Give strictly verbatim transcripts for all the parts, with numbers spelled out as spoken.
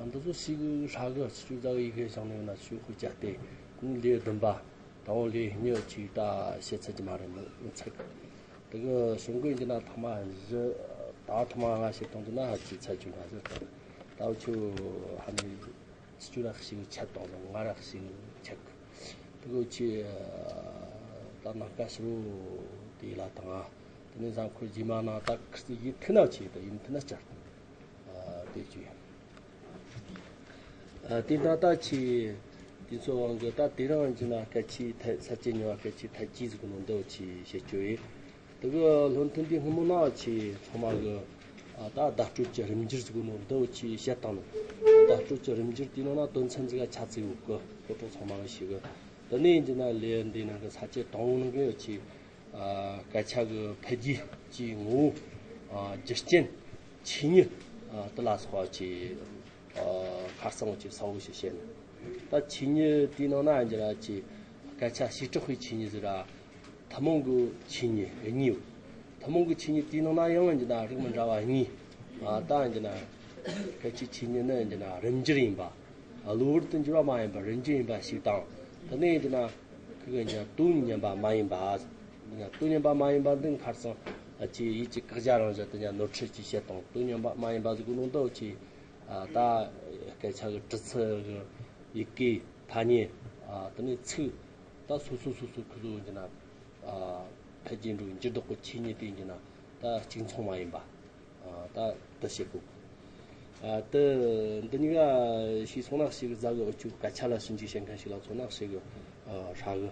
འདི་ཚོ་ཞིག་ཧྲ་གི་ཆུ་ཆུ་ཟ་གི་ཡི་གེ་བྱང་ནས་ན་ཆུ་ཁུ་བཅད་དེ་ཀུན་ལས་བདུན་པ་དང་པོ་ལས་ཉི་ཆིག་ད་བཤད་ཚད་ཀྱི་མ་རེད་མི་ཚད་གི། དེ་གི་གཞུང་གི་འདི་ན་ཐ་མ་བཞི་ད་ཐ་མ་ལྔ་བཤད་སྟངས་འདི་ན་ཧ་ཅི་ཚད་ཀྱི་མ་ཟེར་ད་ད་ཆུ་ཧ་ནི་ཆུ་ར་ཞིག་ཆད་དང་ང་ར་ཞིག་ཆད་གི། དེ་གི་ཆི་ད་ནང་ཀ་ཞི་རུ་དེ་ལ་དང་དེ་ནས་བཟང་ཁུར་རྗེས་མ་ན་ད་ཁི་ཡིན་ཐུ་ན་ཆེ་ད་ཡིན་ཐུ་ན་བསྐྱར་དེ་ཆུ་ཡིན། དེ་འདྲ་ད་ཆི་དེ་ཚོ་དབང་གི་ད་དེ་རང་གི་ན་སྐད་ཆའི་ཐད་ས་བཅད་གཉིས་པ་སྐད་ཆའི་ཐད་ཀྱི་ཟིག་ནོ་འདི་ཆི་བཤད་རྒྱུ་ཡིན། དེ་གི་བློ་མཐུན་འདི་སྔོན་མོ་ན་ཆི་ཚང་མ་གི་ད་བརྡ་སྤྲོད་ཀྱི་རིམ་འགྱུར་ཟིག་ནོ་འདི་ཆི་བཤད་བཏང་ནོ། བརྡ་སྤྲོད་ཀྱི་རིམ་འགྱུར་དེ་ནང་ན་དོན་ཚན་ཟིག་ག་ཆ་ཚིག་ཡོད་གི་ཁོ་ཚོ་ཚང་མ་གི་ཞིག་གི་དེ་ནས་འདི་ན་ལས་འདི་ན་གི་ས་བཅད་དང་པོ་ནང་གི་ཆི། སྐད་ཆ་གི་འཕེལ་རྒྱས་ཀྱི་ངོ་བོ། རྒྱུ་རྐྱེན། ཆོས་ཉིད། དེ་ལ་སོགས་པ་ཆེ། ཁ་སང་ཆེ་གསལ་བོ་ཞིག་བཤད་ནས། ད་ཆོས་ཉིད་དེའི་ནང་ན་འདི་ར་ཆེ། སྐད་ཆ་བྱེ་བྲག་པའི་ཆོས་ཉིད་ཟེར་ར། ཐུན་མོང་གི་ཆོས་ཉིད་གཉིས་ཡོད། ཐུན་མོང་གི་ཆོས་ཉིད་དེའི་ནང་ན་ཡང་འདི་ན་རིགས་མི་འདྲ་བ་གཉིས། ད་འདི་ན། སྐད་ཆའི་ཆོས་ཉིད་ནི་འདི་ན་རིམ་འགྱུར་ཡིན་པ། གློ་བུར་དུ་འགྱུར་བ་མ་ཡིན་པ་རིམ་གྱིས་ཡིན་པ་ཞིག་དང་། དེ་ནས་ཡིན་ན། ཁོ་གི་ཉ་དུས་མཉམ་པ་མ་ཡིན་པ། དུས་མཉམ་པ་མ་ཡིན་པ་འདི་ཁར་སང་། ཨ་ཅེ་ཡིད་ཀྱི་བཀག་རྒྱ་རང་བཞིན་དུ་ཉ་ནོར་འཁྲུལ་གྱིས་བཤད་དང་དུས་མཉམ་པ་མ་ཡིན་པ་ཟིག་གི་ནང་དུ་ཅི། ད་སྐད་ཆ་གི་གྲུབ་ཚུལ་གི་ཡི་གེ་ཐ་སྙད། དེ་ནས་ཚིག་ད་སོ་སོ་སོ་སོ་ཁོ་ཚོ་ཡིན་ན། འཕེལ་རྒྱས་འགྲོ་འགྱུར་ལྡོག་གི་ཆོས་ཉིད་དེ་ཡིན་ན། ད་གཅིག་མཚུངས་མ་ཡིན་པ། ད་དེ་བཤད་དགོས། དེ་འདི་གཉིས་ཀ་ཤེས་སོང་ན་ཞིག་གཟའ་གི་འུ་ཆོ་སྐད་ཆ་ལ་ཞིབ་འཇུག་བྱེད་མཁན་ཞིག་ལ་མཚོན་ན་ཞིག་ཧྲ་གི།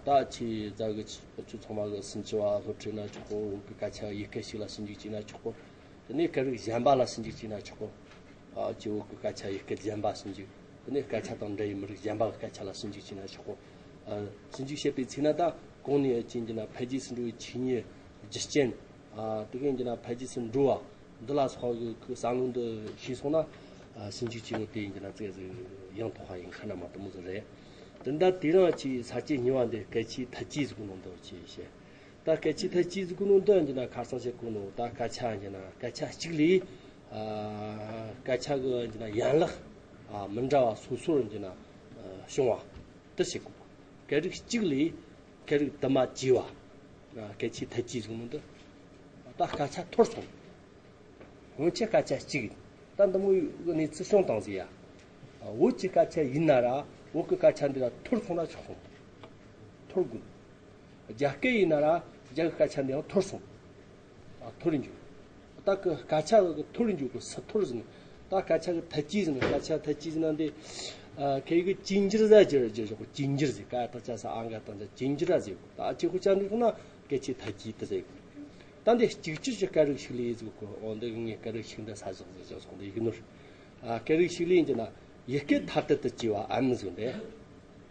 ད་ཆེ་གཟའ་གི་འུ་ཆོ་ཚང་མ་གི་ཕྱིན་ཅི་བ་སློབ་ཁྲིད་ན་ཆོག་གོ། བོད་གི་སྐད་ཆ་ཡི་གེ་ཞིག་ལ་ཞིབ་འཇུག་བྱས་ན་ཆོག་གོ། དེ་ནས་སྐད་རིགས་གཞན་པ་ལ་ཞིབ་འཇུག་བྱས་ན་ཆོག་གོ། ཅི་བོད་གི་སྐད་ཆ་ཡི་གེ་གཞན་པ་ཞིབ་འཇུག་དེ་ནས་སྐད་ཆ་དང་འབྲེལ་ཡོད་མི་རིགས་གཞན་པ་གི་སྐད་ཆ་ལ་ཞིབ་འཇུག་བྱས་ན་ཆོག་གོ། ཞིབ་འཇུག་བྱེད་པའི་ཚེ་ན་ད་གོང་ནས་ཅི་འདི་ན་འཕེལ་རྒྱས་སུ་འགྲོ་བའི་ཆོས་ཉིད་རྒྱུ་རྐྱེན། དེ་གའི་འདི་ན་འཕེལ་རྒྱས་སུ་འགྲོ་བ། འདི་ལ་སོགས་ཀྱི་བསམ་བློ་འདི་ཤེས་སོང་ན། ཞིབ་འཇུག་བྱེད་ཡོད་དེ་འདི་ན་ཙེ་ཙེ་ཡང་དོ་ཧ་ཡིན་ཁ་ན་མ་དུ་མོ་ཟིག་རེད། དེ་འདྲ་དེ་རང་ཅིག་ས་བཅད་གཉིས་པ་འདི་སྐད་ཆའི་ཐད་ཀྱི་ཟིག་གི་ནང་དུ་ཅི་བཤད། ད་སྐད་ཆའི་ཐད་ཀྱི་ཟིག་གི་ནང་དུ་འདི་ན་ཁ་སང་བཤད་གོ་ནོ་ད་སྐད་ཆ་འདི་ན་སྐད་ཆ་གཅིག་ལས། སྐད་ཆ་གི་འདི་ན་ཡན་ལག་མི་འདྲ་བ་སོ་སོར་འདི་ན་བྱུང་བ། དེ་བཤད་གོ། སྐད་རིགས་གཅིག་ལས། སྐད་རིགས་དུ་མ་བཅས་པ། སྐད་ཆའི་ཐད་ཀྱི་ཟིག་ནང་དུ། ད་སྐད་ཆ་འཐོར་སོང་། སྔོན་ཆད་སྐད་ཆ་གཅིག་ཡིན། ད་འདི་མོ་གི་གནས་ཚུལ་བྱུང་བཏང་ཟིག་ཡ། བོད་ཀྱི་སྐད་ཆ་ཡིན་ན་ར་བོད་ཀྱི་སྐད་ཆ་འདི་ལ་འཐོར་སོང་ན་ཆོག་སོང་། འཐོར་དགོས། རྒྱ་སྐད་ཡིན་ན་ར་རྒྱ་གི་སྐད་ཆ་འདི་ཡང་འཐོར་སོང་། ཨ་འཐོར་འཇུག་ད་གི་སྐད་ཆ་གི་འཐོར་འཇུག་གི་སུ་འཐོར་ཟིན། ད་སྐད་ཆ་གི་ཐད་ཀྱི་ཟིན། སྐད་ཆ་ཐད་ཀྱི་ཟིན་ན་འདི། ཨ་ཁེ་གི་ཅིན་ཇིར་ཟ་ཇིར་ཇིར་ཇོག་ཅིན་ཇིར་ཟི་ཀ་ད་ཆ་ས་ཨང་ག་ད་ཅིན་ཇིར་ཟི། ད་ཨ་ཅི་ཁུ་ཅན་རིག་ན་སྐད་ཆའི་ཐད་ཀྱི་དེ་ཟི། ད་འདི་གཅིག་གྱུར་གྱི་སྐད་རིགས་ཤིག་ལས་ཟིག་གོ། འོ་འདི་ངས་སྐད་རིགས་ཤིག་འདི་ས་ཟོག་ཟི་ཟོག་ཟོག་འདི་ཡིག་ནོར། ཨ་སྐད་རིགས་ཤིག་ལས་ཡིན་གྱི་ན་ཡི་གེ་ཐ་དད་དུ་བཅས་པ་ཨ་ནི་ཟིག་འདི།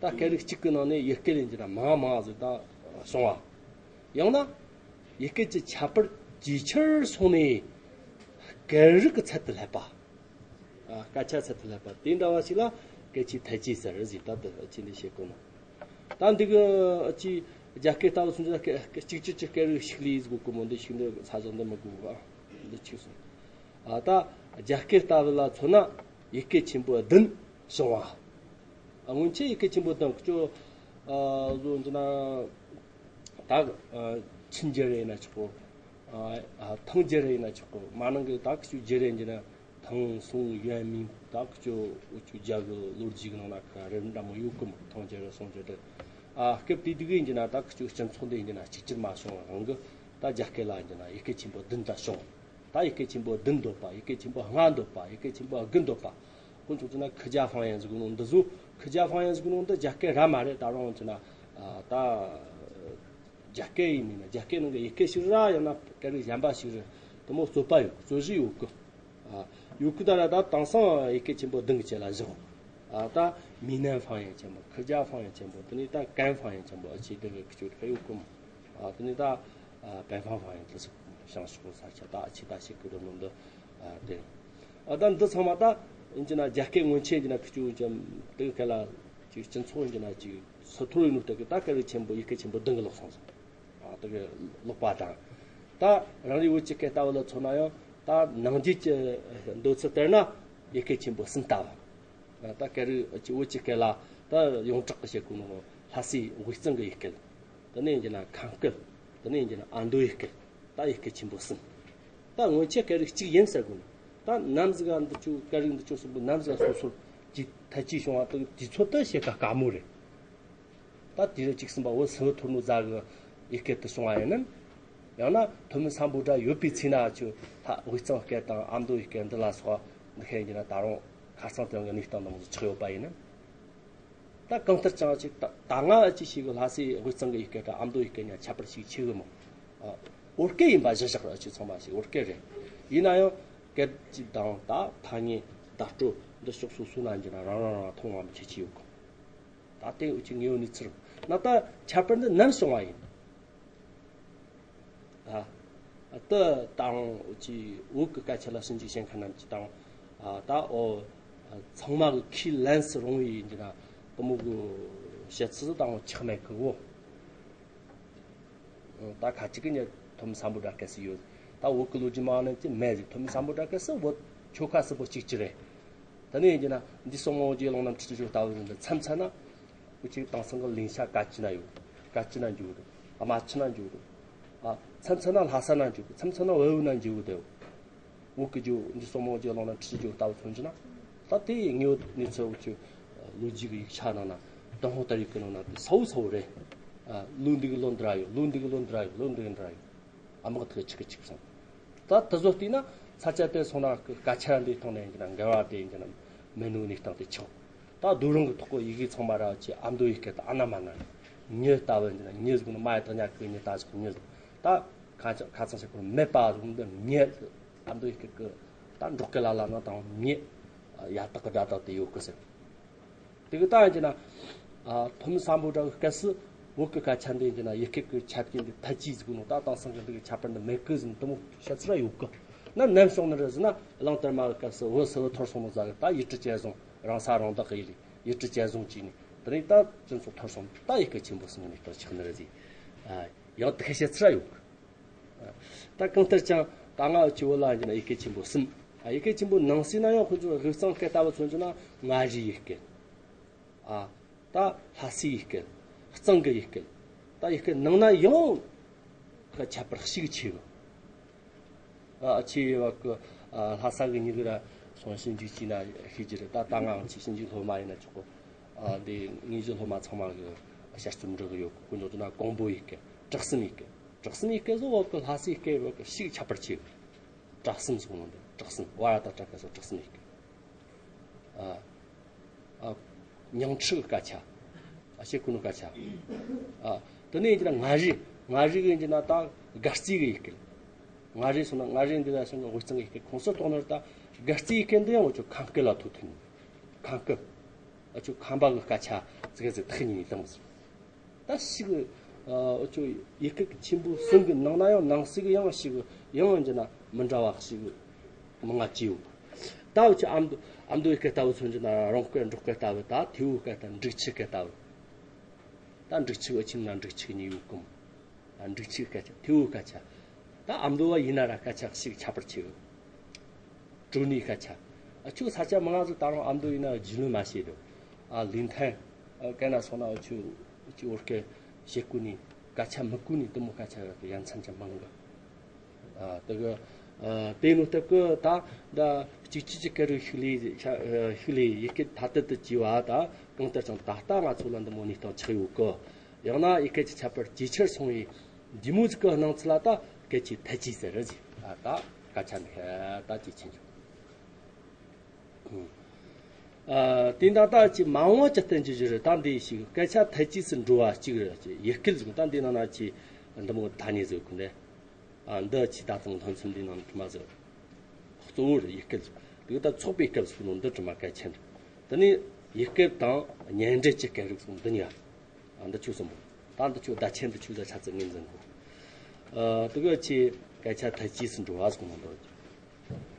ད་སྐད་རིགས་གཅིག་གི་ནང་ནས་ཡི་གེ་ལས་ཡིན་གྱི་ན་མང་མང་ཟིག་ད་བྱུང་བ། ཡང་ན། ཡི་གེ་གི་ཁྱད་པར་ཇེ་ཆེར་སོང་ནས། སྐད་རིགས་ཀྱི་ཚད་དུ་སླེབས་པ། ཨ་སྐད་ཆ་ཚད་དུ་སླེབས་པ་དེ་འདྲ་བ་ཞིག་ལ་སྐད་ཆའི་ཐད་ཀྱི་ཟེར་ཟིག་ད་ལྟ་ཅི་འདི་བཤད་གོ་ནོ། ད་འདི་གི་ཅི་རྒྱ་སྐད་ལྟ་བུ་སོང་ཙང་སྐད་གཅིག་གྱུར་གྱི་སྐད་རིགས་ཤིག་ལས་ཟིག་གོ་མོ་འདི་ཞིག་འདི་ས་ཟོག་འདི་མི་དགོས་པ་འདི་ཆིག་སོང་། ཨ་ད་རྒྱ་སྐད་ལྟ་བུ་ལ་མཚོན་ན་ཡི་གེ་ཆེན་པོ་བདུན་བྱུང་བ། ཨ་སྔོན་ཆད་ཡི་གེ་ཆེན་པོ་བདུན་ཀྱོ། ཨ་བཟོ་འདི་ན། ད་ཆིན་རྒྱལ་རེ་ཡིན་ན་ཆོག་གོ། ཐང་རྒྱལ་རེ་ཡིན་ན་ཆོག་གོ། མ་ནང་གི་ད་ཀི་ཆུ་རྒྱལ་རེ་ཡིན་ན་ཐང་སུང་ཡོན་མིན་ད་ཀི་ཆུ་འུ་ཆུ་རྒྱ་གི་ལོ་རྒྱུས་གི་ནང་ན་ཁ་རེ་འདྲ་མོ་ཡོད་གི་མོ། ཐང་རྒྱལ་རེ་སུང་རྒྱལ་རེ། ཨ་སྐབས་དེ་དུས་ཡིན་གྱི་ན་ད་ཀི་ཆུ་སྤྱི་ཚོགས་འདི་ཡིན་གྱི་ན་གཅིག་གྱུར་མ་བྱུང་རང་གི་ད་རྒྱ་སྐད་ལ་ཡིན་གྱི་ན་ཡི་གེ་ཆེན་པོ་བདུན་ད་བྱུང་། ད་ཡི་གེ་ཆེན་པོ་བདུན་འདོད་པ། ཡི་གེ་ཆེན་པོ་ལྔ་འདོད་པ། ཡི་གེ་ཆེན་པོ་དགུ་འདོད་པ། དཀོན་མཆོག་ཅི་ན་ཁི་རྒྱ་ཧྥང་ཡན་ཟིག་ནོ་འདི་ཟུ། ཁི་རྒྱ་ཧྥང་ཡན་ཟིག་ནོ་འདི་རྒྱ་སྐད་ར་མ་རེད། ད་རུང་ཅི་ན་ད་རྒྱ་སྐད་ཡིན་མིན་ན་རྒྱ་སྐད་ནང་གི་ཡི་གེ་ཞིག་ར་ཡང་ན་སྐད་རིགས་གཞན་པ་ཞིག་རེད། དེ་མོ་རྩོད་པ་ཡོད། རྩོད་གཞི་ཡོད་གི། ཡོད་གི་ད་ར་ད་དེང་སང་ཡི་གེ་ཆེན་པོ་བདུན་གྱི་ཆེད་ལ་བཞག་ད་མི་ནན་ཧྥང་ཡན་ཆེན་པོ། ཁི་རྒྱ་ཧྥང་ཡན་ཆེན་པོ། དེ་ནས་ད་ཀན་ཧྥང་ཡན་ཆེན་པོ། ཨ་ཆེ་དེ་གི་ཁི་ཆོ་ཁ་ཡོད་གི་མོ། ཨ་དེ་ནས་ད་ཨ་པན་ཧྥང་ཧྥང་ཡང་དེ་ཚོ་བྱང་ཕྱོགས་ས་ཆ་ད་ཨ་ཆི་ད་ཤི་ཀི་རོ་ནོ་འདི་ཨ་དེ་ཨ་ད་འདི་ཚང་མ་ད་ཡིན་གྱི་ན་རྒྱ་སྐད་སྔོན་ཆད་ཡིན་གྱི་ན་ཁི་ཆུ་ཡིན་གྱི་དེ་གི་ཁ་ལ་ཅིག་སྤྱི་ཚོགས་ཡིན་གྱི་ན་ཅིག་སོ་ཐོར་ཡིན་ནོ་དེ་གི་ད་སྐད་རིགས་ཆེན་པོ་ཡི་གེ་ཆེན་པོ་བདུན་གི་ལོག་སོང་ཟིག་ཨ་དེ་གི་ལོག་པ་དང་ད་རང་རེ་བོད་ཀྱི་སྐད་ལྟ་བུ་ལ་མཚོན་ན་ཡང་ད་ནང་རྒྱུད་ཀྱི་འདོད་ཚུལ་ལྟར་ན། ཡུལ་སྐད་ཆེན་པོ་གསུམ་ལྟ་བུ། ད་སྐད་རིགས་ཀྱི་བོད་ཀྱི་སྐད་ལ་ད་ཡོངས་གྲགས་ཀྱི་བཤད་གོ་ནོ་ལྷ་སའི་དབུས་གཙང་གི་ཡུལ་སྐད། དེ་ནས་ཡིན་ན་ཁམས་སྐད། དེ་ནས་ཡིན་ན་ཨ་མདོ་ཡུལ་སྐད། ད་ཡུལ་སྐད་ཆེན་པོ་གསུམ། ད་སྔོན་ཆད་སྐད་རིགས་གཅིག་ཡིན་ཟེར་གོ་ནོ། ད་ནམ་ཟིག་ག་འདི་ཚོ་སྐད་རིགས་འདི་ཚོ་གསུམ་པོ་ནམ་ཟིག་ག་སོ་སོར་གྱི་ཐད་ཀྱིས་བྱུང་བ་དང་དུས་ཚོད་དུ་བཤད་ཀ་དཀའ་མོ་རེད། ད་དུས་རབས་བཅུ་གསུམ་པ་བོད་སིལ་བུ་ཐོར་ནོ་ཟིག་གི་ཡུལ་སྐད་དུ་བྱུང་བ་ཡིན་ནམ། ཡང་ན་ཐོན་མི་སམ་བྷོ་ཊ་ཡོད་པའི་ཚེ་ན་ཆོ་ད་དབུས་གཙང་སྐད་དང་ཨ་མདོ་ཡུལ་སྐད་འདི་ལ་སོགས་འདི་ཁེ་ཡིན་ན་ད་རུང་ཁ་སང་དེ་རིང་གི་གནས་སྟངས་འདི་མོ་ཟིག་ཆགས་ཡོད་པ་ཡིན་ནམ། ད་གང་ལྟར་ཀྱང་ཅིག་ད་ད་ང་ཅིག་ཤེས་གི་ལྷ་སའི་དབུས་གཙང་གི་ཡུལ་སྐད་དང་ཨ་མདོ་ཡུལ་སྐད་གཉིས་ཁྱད་པར་ཞིག་ཆེ་གི་མོ། ཨ། བོད་སྐད་ཡིན་པ་གཞི་བཞག་ར་ཅིག་ཚང་མ་ཞིག་བོད་སྐད་རེད། ཡིན་ན་ཡང་སྐད་ཅིག་དང་ད་ཐ་སྙད་བརྡ་སྤྲོད་འདི་ཕྱོགས་སོ་སོ་ན་འགྱུར་ན་རང་རང་རང་མཐོང་བ་མི་ཁྱད་ཆེ་ཡོད་གི། ད་དེ་འུ་ཅི་དངོས་ཡོད་གནས་ཚུལ་ན་ད་ཁྱད་པར་འདི་ནམ་བྱུང་བ་ཡིན། ཨ། ད་དང་འུ་ཅི་བོད་ཀྱི་སྐད་ཆ་ལ་ཞིབ་འཇུག་བྱེད་མཁན་རྣམས་ཀྱིས་དང་། ཨ། ད་འོ་ཚང་མ་གི་ཁས་ལེན་སུ་རུང་བའི་ཡིན་གྱི་ན་དེ་མོ་གི་བཤད་ཚུལ་དང་འོ་ཆགས་མེད་གི་འོ། ད་ཁ་ཅིག་གི་ཉེ་ཐོན་མི་སམ་བྷོ་ཊ་སྐད་སུ་ཡོད། ད་བོད་ཀྱི་ལོ་རྒྱུས་མང་ནི་ཅི་མེད་ཟིག་ཐོན་མི་སམ་བྷོ་ཊ་སྐད་སུ་བོད་ཆོལ་ཁ་སུ་བོད་གཅིག་ཅི་རེད། ད་ནི་ཡིན་གྱི་ན་འདི་སོག་མོ་རྗེ་ལོང་ནམ་ཁྲི་ཆུ་ལྟ་བུ་ཟིན་ཏེ་མཚམས་མཚམས་ན། འུ་ཅག་དེང་སང་གི་ལིང་ཤ་ཀ་ཅི་ན་ཡོད། ཀ་ཅི་ན་འཇུག་རེད། རྨ་ཆུ་ན་འཇུག་རེད། ཨ། མཚམས་མཚམས་ན་ལྷ་ས་ན་འཇུག་མཚམས་མཚམས་ན་བལ་ཡུལ་ན་འཇུག་དེ། བོད་ཀྱི་ཇོ་འདི་སོག་མོ་རྗེ་ལོང་ན་ཁྲི་ཇོ་ལྟ་བུ་མཚོན་གྱི་ན། ད་དེ་ངེས་གནས་ཚུལ་འུ་ཅག་ལོ་རྒྱུས་ཀྱི་ཡིག་ཆ་ནང་ན་ཏུན་ཧོང་ཏ་རིག་གི་ནང་ན་དེ་གསལ་བོ་གསལ་བོ་རེད། ཨ། ལོ་འདི་གི་ལོ་འདི་ར་ཡོད། ལོ་འདི་གི་ལོ་འདི་ར་ཡོད། ལོ་འདི་གི་འདི་ར་ཡོད། ཨ་མག་ཐུག་ཆིག་གི་ཆིག་སོང་། ད་དེ་ཚོ་བལྟས་ན་ས་ཆ་དེ་སོང་ན་སྐད་ཆ་འདི་ཐོག་ནས་ཡིན་གྱི་ན་འགལ་བ་དེ་ཡིན་གྱི་ན་མེད་ནོ་གནས་སྟངས་དེ་ཆགས། ད་བསྡུས་རིང་གི་ཐོག་གི་ཡི་གེ་ཚང་མ་ར་ཅི་ཨ་མདོ་ཡི་སྐད་དུ་ཨ་ན་མ་ན། ཉི་ལྟ་བུ་ཡིན་གྱི་ན་ཉི་ཟེར་ནི་མ་ཡི་དང་ཉ་གི་ཉི་ད་ཟེར་ཉི། ད་ཁ་ཁ་ཚང་ཞིག་གི་མེད་པ་ཟེར་འདི་ཉི། ཨ་མདོ་ཡི་སྐད་གི་ད་འབྲོག་སྐད་ལ་ལ་ན་དང་ཉི། ཡ་དག་གི་སྒྲ་དག་དེ་ཡོད་གི་ཟེར། དེ་གི་ད་ཡིན་གྱི་ན། ཨ། ཐོན་མི་སམ་བྷོ་ཊ་གི་སྐད་སུ་བོད་གི་སྐད་ཆ་འདི་ཡིན་གྱི་ན་ཡི་གེ་གི་ཆ་རྐྱེན་འདི་ཐ་ཅི་ཟིག་ནོ། ད་དེང་སང་གི་འདི་གི་ཁྱད་པར་འདི་མེད་གི་ཟིན་དེ་མོ་བཤད་ཚུལ་ཡོད་གི། ན་ནམ་བྱུང་ནི་རེད་ཟེར་ན་གླང་དར་མ་གི་སྐབས་སུ་བོད་སིལ་བུ་ཐོར་སོང་ནོ་ཟ་གི་ད་ཡུལ་གྲུ་བཅད་བཟུང་རང་ས་རང་བདག་གི་ཡིན་ལི་ཡུལ་གྲུ་བཅད་བཟུང་བྱས་ནས་དེ་རིང་ད་སྤྱི་ཚོགས་ཐོར་སོང་ད་ཡི་གེ་ཆེན་པོ་གསུམ་ནས་ཐོར་ཆགས་ནི་རེད་ཟེར། ཨ། ཡང་དེ་གི་བཤད་ཚུལ་ཡོད་གི། ད་གང་ལྟར་ཀྱང་ད་ང་འུ་ཅི་བོད་ལ་ཡིན་ན་ཡི་གེ་ཆེན་པོ་གསུམ། ཡི་གེ་ཆེན་པོ་ནང་གསེས་ན་ཡང་ཁོ་ཚོ་དབུས་གཙང་སྐད་ལྟ་བུ་མཚོན་གྱི་ན་མངའ་རིས་ཡི་སྐད། ཨ། ད་ལྷ་སའི་ཡི་སྐད། གཙང་གི་ཡི་སྐད། ད་ཡི་སྐད་ནང་ན་ཡང་གི་ཁྱད་པར་ཞིག་ཆེ་བ། ཨ། ཆེ་བ་གི། ཨ། ལྷ་ས་གི་མྱི་གི་ར་སོང་ཞིབ་འཇུག་བྱས་ན་ཤེས་ཀྱི་རེད། ད་ད་ང་འུ་ཅི་ཞིབ་འཇུག་སློབ་མ་ཡིན་ན་ཆོག་གོ། ཨ། འདི་དངོས་གཞི་སློབ་མ་ཚང་མ་གི་དཔྱད་རྩོམ་འབྲི་གི་ཡོད་གི། ཁོ་ཚོ་ན་ཀོང་པོ་ཡི་སྐད། བྲག་གསུམ་ཡི་སྐད། བྲག་གསུམ་ཡི་སྐད་ཟོ་བ་གི་ལྷ་སའི་སྐད་བ་གི་ཞིག་ཁྱད་པར་ཆེ་གི། བྲག་གསུམ་ཟེར་ནོ་འདི་བྲག་གསུམ་བ་ར་ད་བྲག་ག་སོ་བྲག་གསུམ་ཡི་སྐད། ཨ། ཨ། ཉང་ཁྲི་གི་སྐད་ཆ། ཨ། བཤད་གོ་ནོ་སྐད་ཆ། ཨ། དེ་ནས་ཡིན་གྱི་ན་མངའ་རིས། མངའ་རིས་གི་ཡིན་གྱི་ན་ད་དགའ་རྩིས་གི་ཡི་སྐད། མངའ་རིས་སོང་ན་མངའ་རིས་འདི་ལ་སོང་གི་དབུས་གཙང་གི་ཡི་སྐད་ཁོངས་སུ་གཏོགས་ནོ་རེད། ད་དགའ་རྩིས་ཡི་སྐད་འདི་ཡང་འུ་ཅོ་ཁམས་སྐད་ལ་ཐུག་ཐུག་ནི། ཁམས་སྐད། འུ་ཅོ་ཁམས་པ་གི་སྐད་ཆ་ཙི་གེ་ཙི་ཐག་ཉེ་ནས་བཏང་ཟིག་ད་ཞིག་ཨ། འུ་ཅོ་ཡི་གེ་ཆེན་པོ་གསུམ་གི་ནང་ན་ཡང་ནང་གསེས་གི་ཡང་ཞིག་ཡང་ཡང་འགྱུར་ན་མི་འདྲ་བ་ཞིག་མང་ང་ཅི་ཡོད། ད་འུ་ཅོ་ཨ་མདོ་ཨ་མདོའི་སྐད་ལྟ་བུ་མཚོན་གྱི་ན་རོང་སྐད་འབྲོག་སྐད་ལྟ་བུ། ད་ཐེ་བོ་སྐད་དང་འབྲུག་ཆུ་སྐད་ལྟ་བུ། ད་འབྲུག་ཆུ་འུ་ཆི་ན་འབྲུག་ཆུ་གཉིས་ཡོད་གམ། ཨ། འབྲུག་ཆུ་སྐད་ཆ། ཐེ་བོ་སྐད་ཆ། ད་ཨ་མདོ་བ་ཡིན་ན་ར་སྐད་ཆ་ཞིག་ཁྱད་པར་ཆེ་གི། གྲོ་ནས་སྐད་ཆ། ཨ། ཁྱོད་ས་ཆ་མང་ང་ཟིག་ད་རུང་ཨ་མདོ་ཡིན་ན་རྒྱུས་ལོན་མ་བྱས་འདུག་ཨ། ལིན་ཐན། ཨ། སྐད་ན་སོང་ན་འུ་ཆོ་འུ་ཆོ་བོད་སྐད་བཤད་གོ་ནི་སྐད་ཆ་མི་གོ་ནི་དེ་མོ་སྐད་ཆ་ཡོད་གི། ཡ་མཚན་ཅན་མང་གི། ཨ། དེ་གི། ཨ། དེ་ནོ་སྟབས་གི་ད་ད་གཅིག་གཅིག་གི་སྐད་རིགས་ཤིག་ལས་ཤ་ཨ་ཤིག་ལས་ཡི་གེ་ཐ་དད་དུ་བྲིས་པ་ད་གང་ལྟར་ཀྱང་ད་ལྟ་ང་ཚོ་ལ་འདི་མོ་གནས་སྟངས་ཆགས་ཡོད་གི། ཡང་ན་ཡི་གེ་གི་ཁྱད་པར་ཇེ་ཆེར་སོང་བའི་འདི་མོ་ཟིག་གི་སྣང་ཚུལ་ལ་ད་སྐད་ཆའི་ཐ་ཇིས་ཟེར་རེད་ཟེར། ཨ། ད་སྐད་ཆ་འདི་ད་ཇེ་ཆེར་འགྲོ། ཨ། དེ་འདྲ་ད་ཅི་མ་འོངས་ཀྱི་བསྟན་རྒྱུ་ཞིག་རེད། ད་འདི་ཞིག་སྐད་ཆ་ཐ་ཇིས་སུ་འགྲོ་བ་གཅིག་རེད། ཅི་ཡི་གེ་ཟིག་ད་འདི་ནང་ན་ཅི་འདི་མོ་ཐ་སྙད་ཟིག་གོ་ནས། ཨ། འདི་ཅི་ད་དུང་ཐོན་ཚུལ་འདི་ནང་དུ་མ་ཟིག་གཙོ་བོ་རེད། ཡི་གེ་ཟིག་དེ་ད་ཚོགས་པའི་སྐབས་སུ་ནོ་འདི་དྲི་མ་གལ་ཆེན་རེད། དེ་ནས་ཡི་གེ་དང་བརྙན་འབྲེལ་གྱི་སྐད་རིགས་སོགས་འདི་གཉིས། ཨ། འདི་ཆོས་གསུམ་པོ། ད་འདི་ཆོས་བརྡ་ཆད་འདི་ཆོས་ཟ་ཆ་ཚིག་ངོས་འཛིན་དགོས། ཨ། དེ་ག་ཆེ་སྐད་ཆ་ཐ་ཇིས་སུ་འགྲོ་བ་ཟེར་ནོ་འདི།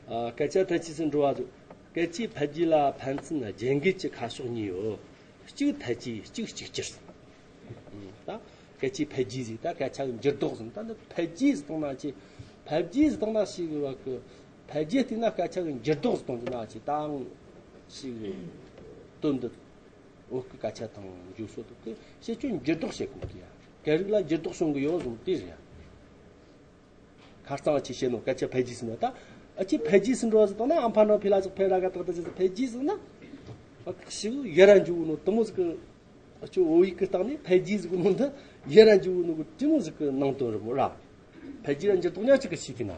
ཨ། སྐད་ཆ་ཐ་ཇིས་སུ་འགྲོ་བ་ཟེར། སྐད་ཆའི་ཕལ་རྒྱས་ལ་ཕན་ཚུན་རྒྱན་གྱི་ཁ་ཕྱོགས་གཉིས་ཡོད། གཅིག་ཐ་ཇིས་གཅིག་གཅིག་གྱུར། ད་སྐད་ཆའི་ཕལ་རྒྱས་ཟེར་ད་སྐད་ཆ་གི་འགྱུར་ལྡོག་ཟེར། ད་འདི་ཕལ་རྒྱས་ཟེར་བཏང་ན་ཅི། ཕལ་རྒྱས་ཟེར་བཏང་ན་ཞིག་གི་བ་གི། འཕེལ་རྒྱས་བལྟས་ན་སྐད་ཆ་གི་འགྱུར་ལྡོག་ཟེར་དང་ཟེར་ན་ཅིག་ད་ཞིག་དོན་འདི་བོད་ཀྱི་སྐད་ཆ་དང་འཇུག་སྲོལ་དང་དེ་བྱེད་སྤྱོད་འགྱུར་ལྡོག་བྱེད་དགོས་ཀྱི་ཡ། སྐད་རིགས་ལ་འགྱུར་ལྡོག་བྱུང་གི་ཡོད་ཟེར་དེ་རེད་ཡ། ཁ་རྩང་ཅིག་བཤད་ནོ་སྐད་ཆ་འཕེལ་རྒྱས་ཟེར་ནོ་ད། ཨ་ཅིག་འཕེལ་རྒྱས་ཟེར་འགྲོ་བ་ཟེར་དང་ན་ཨམ་ཕ་ནོ་ཕི་ལ་ཅིག་འཕེལ་ར་ག་ཏག་ཏག་ཅིག་འཕེལ་རྒྱས་ཟེར་ན། ཁ་ཞིག་ཡ་ར་འཇུག་ནོ་དུ་མོ་ཟིག་གི་ཨ་ཅོ་བོད་ཡིག་གི་སྟེང་ནས་འཕེལ་རྒྱས་ཟེར་གོ་ནོ་འདི་ཡ་ར་འཇུག་ནོ་གི་དྲི་མོ་ཟིག་གི་ནང་དོན་རེད་མོ་ར། འཕེལ་རྒྱས་ར་འགྱུར་ལྡོག་ཉག་གཅིག་གི་ཤེས་ཐུབ་ན།